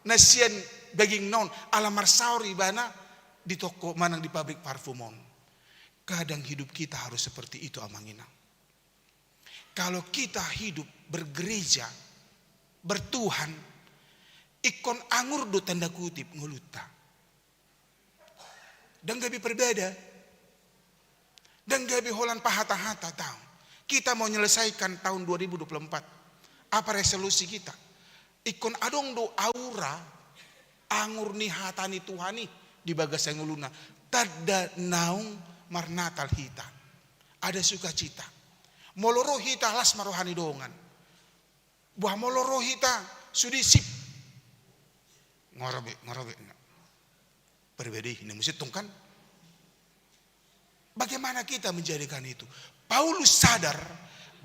na sian dagingna on, ala marsaor ibana di toko manang di pabrik parfum on. Kadang hidup kita harus seperti itu, amang inang. Kalau kita hidup bergereja, bertuhan, ingkon anggur do tanda kutip ngolunta. Ndang gabe parbada. Ndang gabe holan pahata-hata taon. Kita mau menyelesaikan tahun dua ribu dua puluh empat. Apa resolusi kita? Ingkon adong do aura anggur ni hata ni Tuhan i di bagasan ngoluna. Tanda naung marnatal hita. Ada sukacita. Molo ro hita las ma roha ni dongan. Bah, molo ro hita sude sip. Ngora be, ngora be. Parbada i, ninna muse tong kan. Bagaimana kita menjadikan itu? Paulus sadar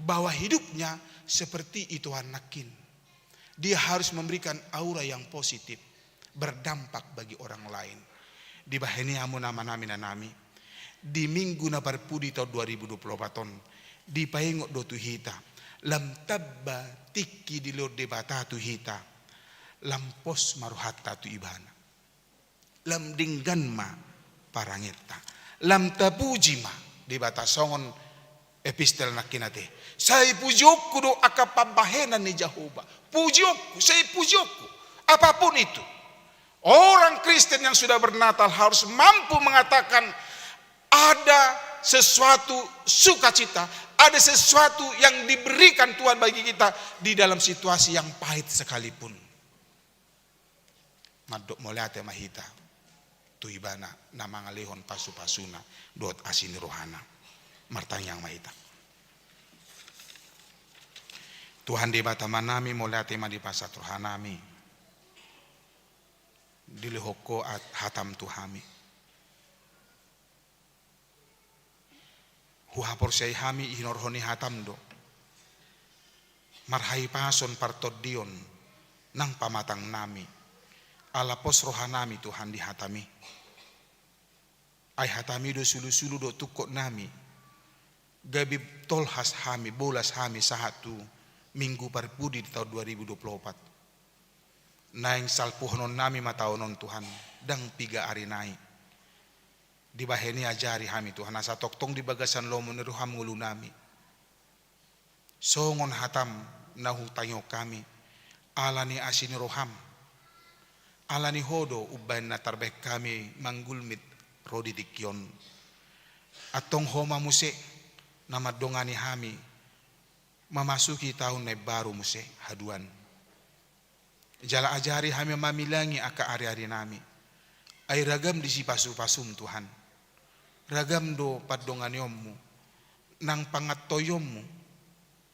bahwa hidupnya seperti ituanon nangkin. Dia harus memberikan aura yang positif, berdampak bagi orang lain. Dibahen i hamu amanami, inanami, di minggu na parpudi tahun dua ribu dua puluh empat on, dipaingot do tu hita, lam tamba tingki dilehon Debata tu hita, lam pos ma rohanta tu Ibana. Lam denggan ma parangenta. Lam tapuji ma Debata songon Epistel nangkin ate. Sai pujionku do angka pambahenan ni Jahowa. Pujionku, sai pujionku. Apapun itu. Orang Kristen yang sudah bernatal harus mampu mengatakan ada sesuatu sukacita, ada sesuatu yang diberikan Tuhan bagi kita di dalam situasi yang pahit sekalipun. Mandok mauliate ma hita tu Ibana na mangalehon pasu-pasuna dohot asi ni rohana. Martangiang ma hita. Tuhan Debata Amanami, mauliate ma dipasahat rohanami. Dilehon Ho at-, hatam tu hami. Huhaporseai hami hinorhon ni hatam do marhahipason partondion nang pamatangnami. Ala pos rohanami Tuhan di hatami. Ai hatami do sulu-sulu dohot tungkotnami. Gabe tolhas hami, bolas hami sahat tu Minggu parpudi di taon dua ribu dua puluh opat. Naeng salpuhononnami ma taon on Tuhan, ndang piga ari nai. Dibahen i ajari hami Tuhan, asa tongtong di bagasan lomo ni roham ngolunami. Songon hatam na hutangihon hami, ala ni asi ni roham. Ala ni Ho do umbahen na tarbahen hami manggulmit ro di tingki on. Antong Ho ma muse na mandongani hami mamasuki taon na imbaru muse haduan. Jala ajari hami mamilangi angka ari-arinami. Ai ragam do sipasu-pasum Tuhan. Ragam do pandonganionmu nang pangantoionmu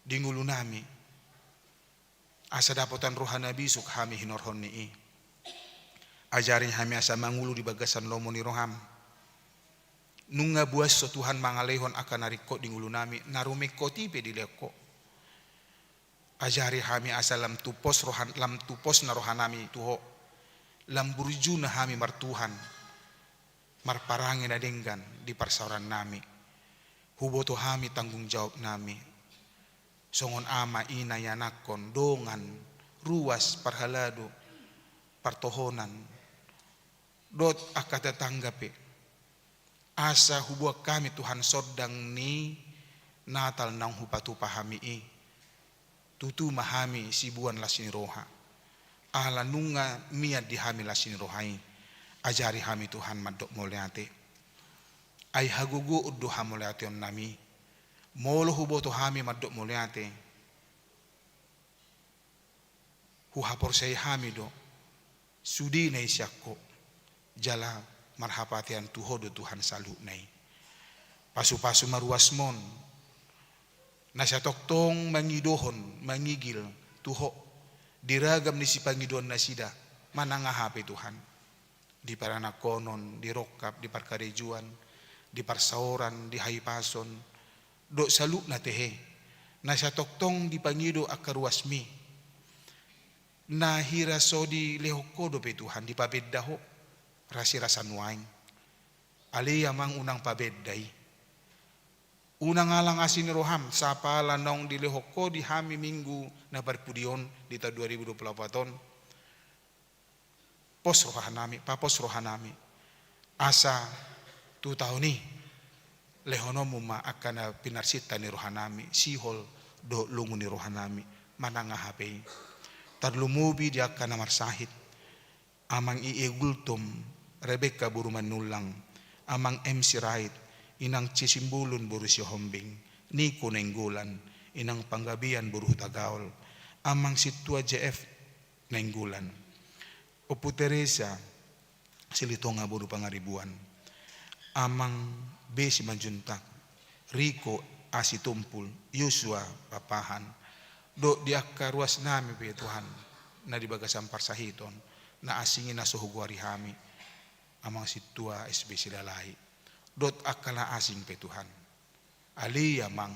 di ngolunami. Asa dapotan roha na bisuk hami hinorhon ni i. Ajari hami asa mangolu di bagasan lomo ni roham. Nunga buas ho Tuhan mangalehon angka na ringkot di ngolunami, na rumingkot i pe dilehon Ho. Ajari hami asa lam tu pos rohan-, lam tu pos na rohanami tu Ho. Lam burju na hami martuhan. Marparange na denggan di parsaorannami. Huboto hami tanggung jawabnami. Songon ama ina ianakhon, dongan, ruas, parhalado, partohonan. Dohot angka tetangga pe. Asa huboan hami Tuhan sondang ni Natal naung hupatupa hami i. Tutu ma hami siboan las ni roha. Ala nunga mian di hami las ni roha i. Ajari hami Tuhan mandok mauliate. Ai hagogoon do hamauliateonnami. Molo huboto hami mandok mauliate. Huhaporseai hami do, sude na i sian Ho, jala marhapatean tu Ho do Tuhan saluhutna i. Pasu-pasu ma ruasmon, na sai tongtong mangidohon, mangigil tu Ho, di ragam ni sipangidoan nasida, manang aha pe Tuhan. Di paranakhonon, di rongkap, di parkarejoan, di parsaoran, di hahipason, dohot saluhutna tehe, na sai tongtong dipangido angka ruasmi. Na hira so dilehon Ho dope Tuhan, dipabenda Ho, rasirasa nuaeng. Ale Amang, unang pabenda i. Unang alang asi ni roham, sapala naung dilehon Ho di hami Minggu na parpudi on di taon dua ribu dua puluh opat on. Pos rohanami, papos rohanami. Asa tu taon i, lehononmu ma angka na pinarsinta ni rohanami, sihol dohot lungun ni rohanami, manang aha pe i. Tarlumobi di angka na marsahit, Amang I E Gultom, Rebekka boru Manullang, Amang M Sirait, Inang C Simbolon boru Sihombing, Niko Nainggolan, Inang Panggabean boru Hutagaol, Amang Sintua J F Nainggolan, Ompu Teresa Silitonga boru Pangaribuan, Amang B Simanjuntak, Riko A Sitompul, Yosua Papahan, dohot di angka ruasnami pe Tuhan, na di bagasan parsahiton, na asing i na so hugoari hami, Amang Sintua S B Silalai, dohot angka na asing pe Tuhan. Ale Amang,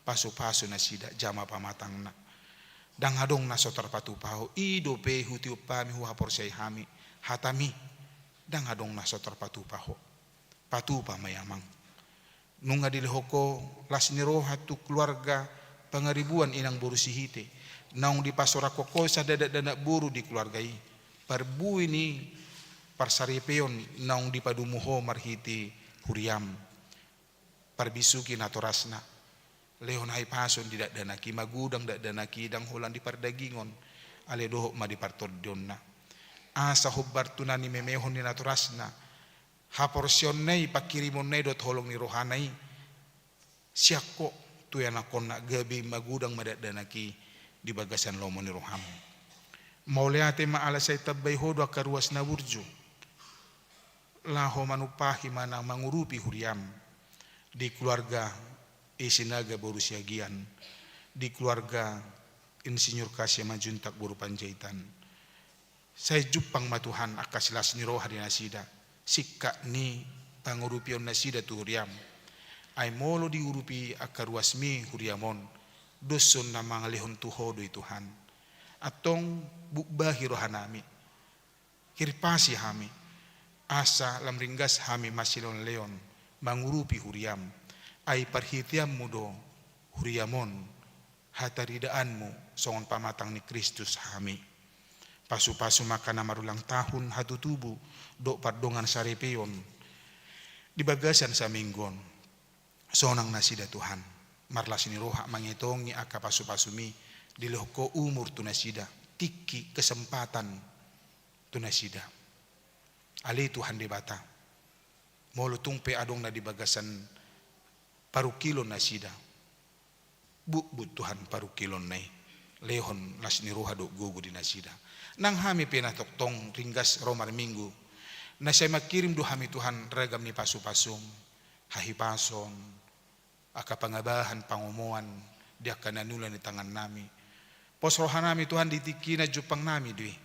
pasu-pasu nasida jama pamatangna. Ndang adong na so tarpatupa Ho, i dope hutiop hami, huhaporseai hami hatami. Ndang adong na so tarpatupa Ho. Patupa ma i Amang. Nunga dilehon Ho las ni roha tu keluarga Pangaribuan Inang boru Sihite. Naung dipasorangkon Ho sada dakdanak boru di keluarga i. Parbue ni parsaripeon naung dipadomu Ho marhite huriam. Parbisuhi natorasna. Lehon hahipason di dakdanak i, magodang dakdanak i, ndang holan di pardagingon, alai dohot ma di partondionna. Asa hombar tu na nimemehon ni natorasna, haporseaonna i, panghirimonna i dohot holong ni rohana i, sian Ho tu ianakhonna, gabe magodang ma dakdanak i di bagasan lomo ni roham. Mauliate ma, ala sai tambai Ho do angka ruas na burju, laho manumpahi manang mangurupi huriam di keluarga i Sinaga boru Siagian, di keluarga Insinyur K. Simanjuntak boru Panjaitan. Sai jumpang ma Tuhan angka silas ni roha di nasida, singkat ni pangurupion nasida tu huriam. Ai molo diurupi angka ruasmi huriam on, dos on na mangalehon tu Ho do i Tuhan. Antong bukbahi rohanami, hirpasi hami, asa lam ringgas hami masileonleon mangurupi huriam. Ai parhiteanmu do huriam on, hataridaanmu songon pamatang ni Kristus hami. Pasupasu ma angka na marulang tahun, hatutubu dohot pardongan saripeon di bagasan saminggu on. Sonang nasida Tuhan, marlas ni roha mangetongi angka pasupasumi, dilehon Ho umur tu nasida, tingki, kesempatan tu nasida. Ale Tuhan Debata, molo tung pe adong na di bagasan parungkilon nasida, butbut Tuhan parungkilonna i, lehon las ni roha dohot gogo di nasida. Nang hami pe na tongtong ringgas ro marminggu, na sai mangkirim do hami Tuhan ragam ni pasupasum, hahipason, angka pangabahan, pangomoan di angka na niula ni tangannami. Pos rohanami Tuhan di tingki na jumpangnami do i.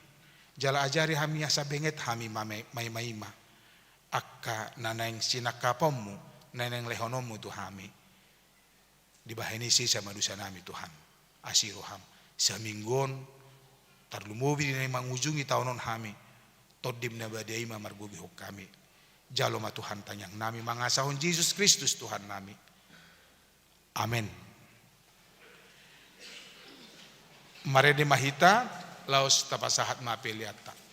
Jala ajari hami asa benget hami mame-, maimaima angka na naeng sinangkaponmu, na naeng lehononmu tu hami. Dibahen i sesa ma dosanami Tuhan. Asi roham. Saminggu on, tarlumobi di na mangujungi taon on hami, Tondim na badia i ma margogihon hami. Jalo ma Tuhan tangiangnami mangasahon Jesus Kristus Tuhannami. Amen. Marende ma hita, laos tapasahat ma peleanta.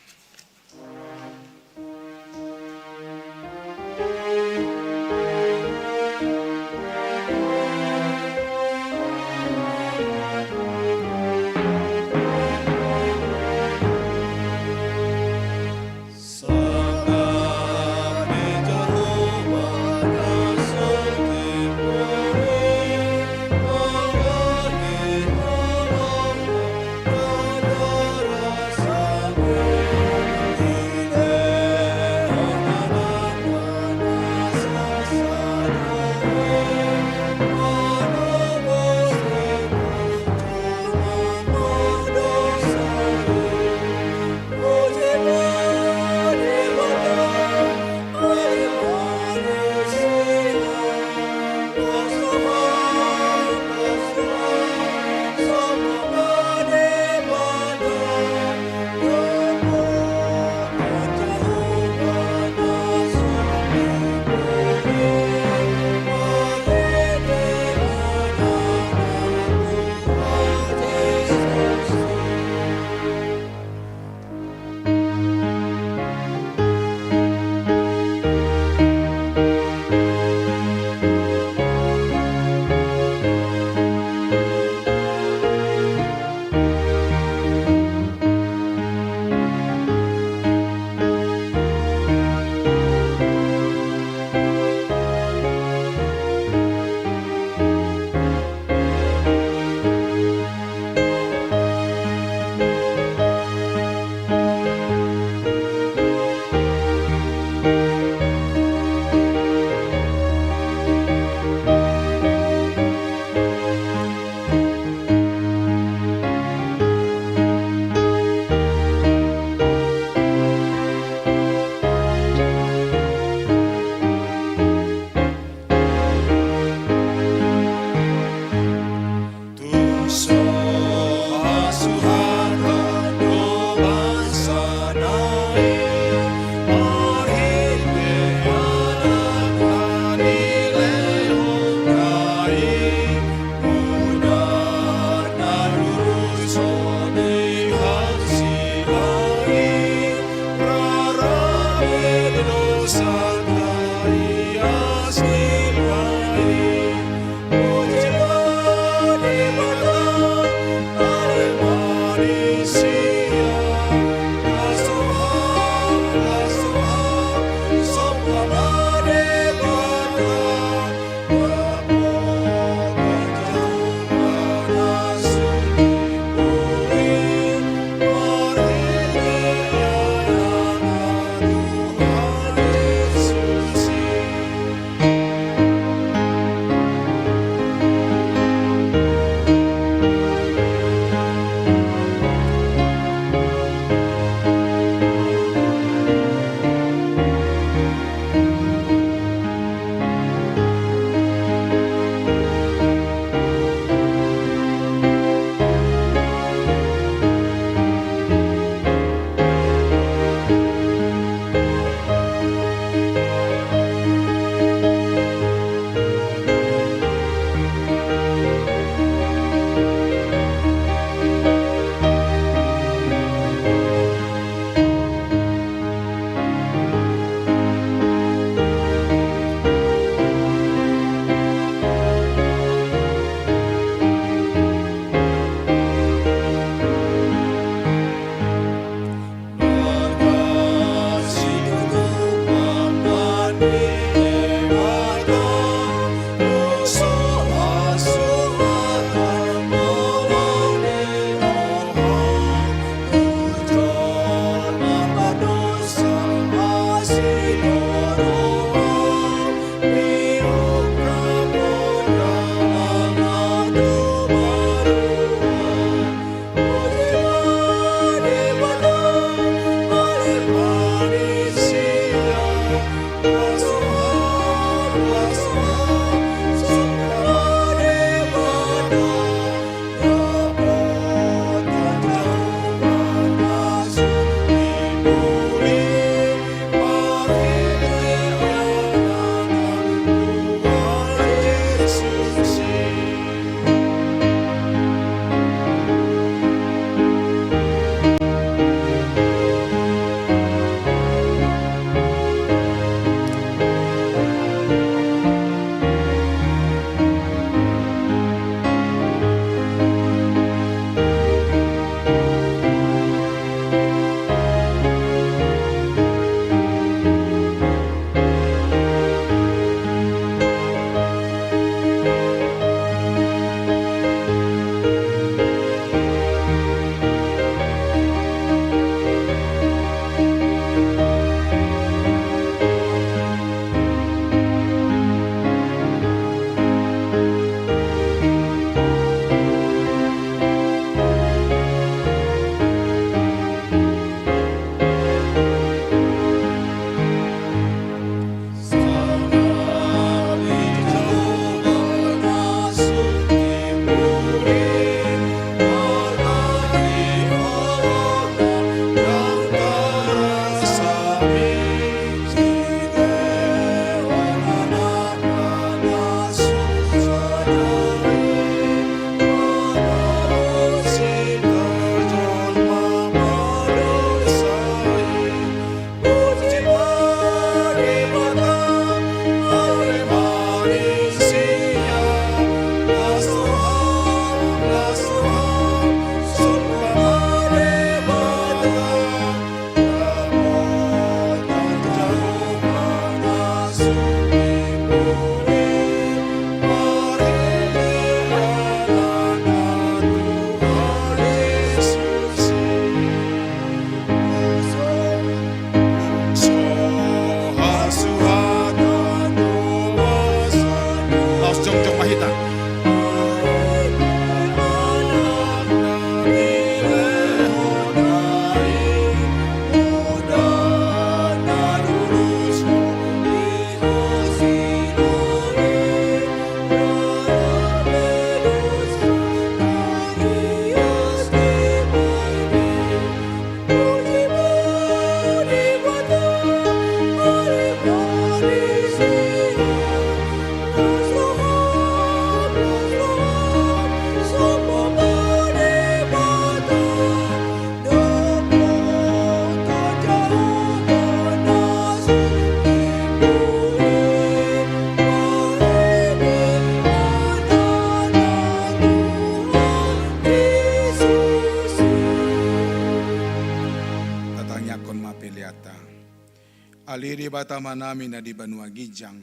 Debata Amanami na di banua ginjang,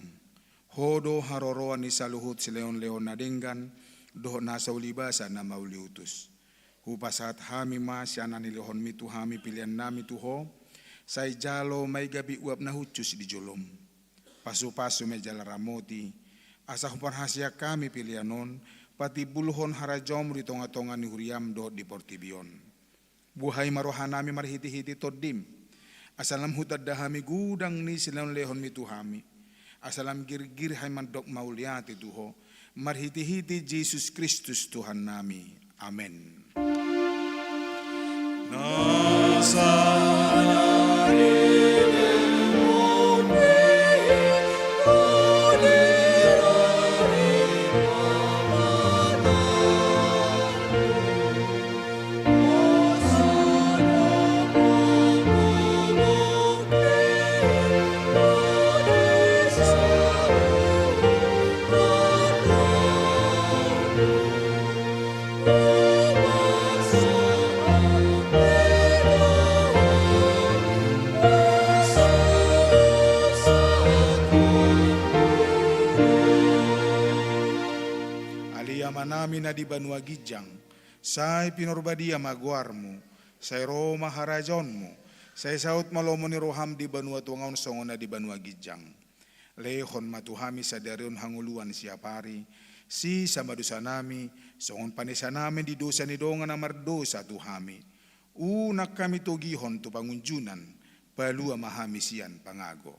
Ho do haroroan ni saluhut silehonlehon na denggan dohot nasa ulibasa na mauliutus. Hupasahat hami ma sian na nilehonmi tu hami peleannami tu Ho, sai jalo ma i gabe uap na hushus di jolom. Pasupasu ma i jala ramoti, asa huparhaseang hami pelean on patimbulhon harajaonmu di tongatonga ni huriam dohot di portibi on. Buhai ma rohanami marhitehite Tondim, asa lam hutanda hami godang ni silehonlehonmi tu hami, asa lam girgir hami mandok mauliate tu Ho, marhitehite Jesus Kristus Tuhannami. Amen. Ale Amanami na di banua ginjang, sai pinarbadia ma goarmu, sai ro ma harajaonmu, sai saut ma lomo ni roham di banua tonga on songon na di banua ginjang. Lehon ma tu hami sadari on hangoluan siapari, sesa ma dosanami, songon panesanami di dosa ni dongan na mardosa tu hami. Unang hami togihon tu pangunjunan, palua ma hami sian pangago.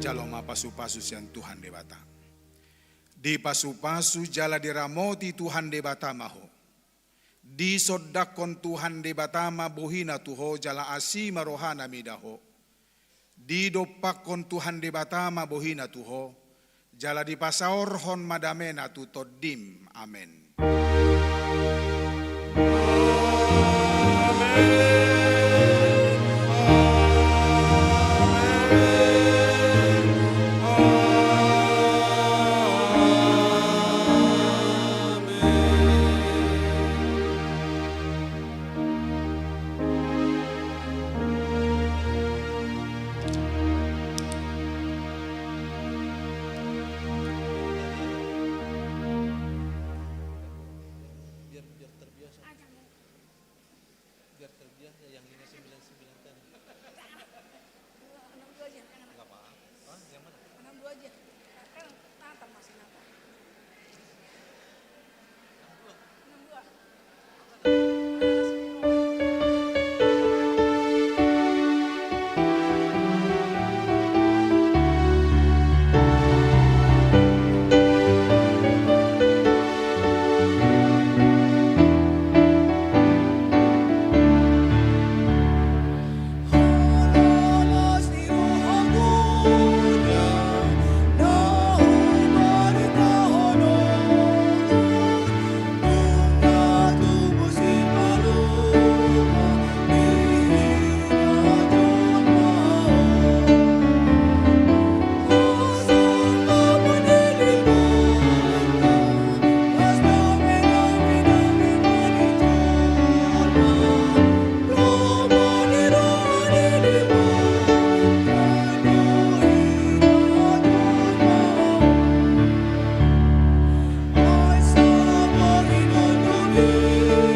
Jalo ma pasupasu sian Tuhan Debata. Dipasupasu jala diramoti Tuhan Debata ma ho. Disondangkon Tuhan Debata ma bohina tu ho jala asi ma rohana mida ho. Didompakkon Tuhan Debata ma bohina tu ho, jala dipasaorhon ma damena tu tondim. Amen.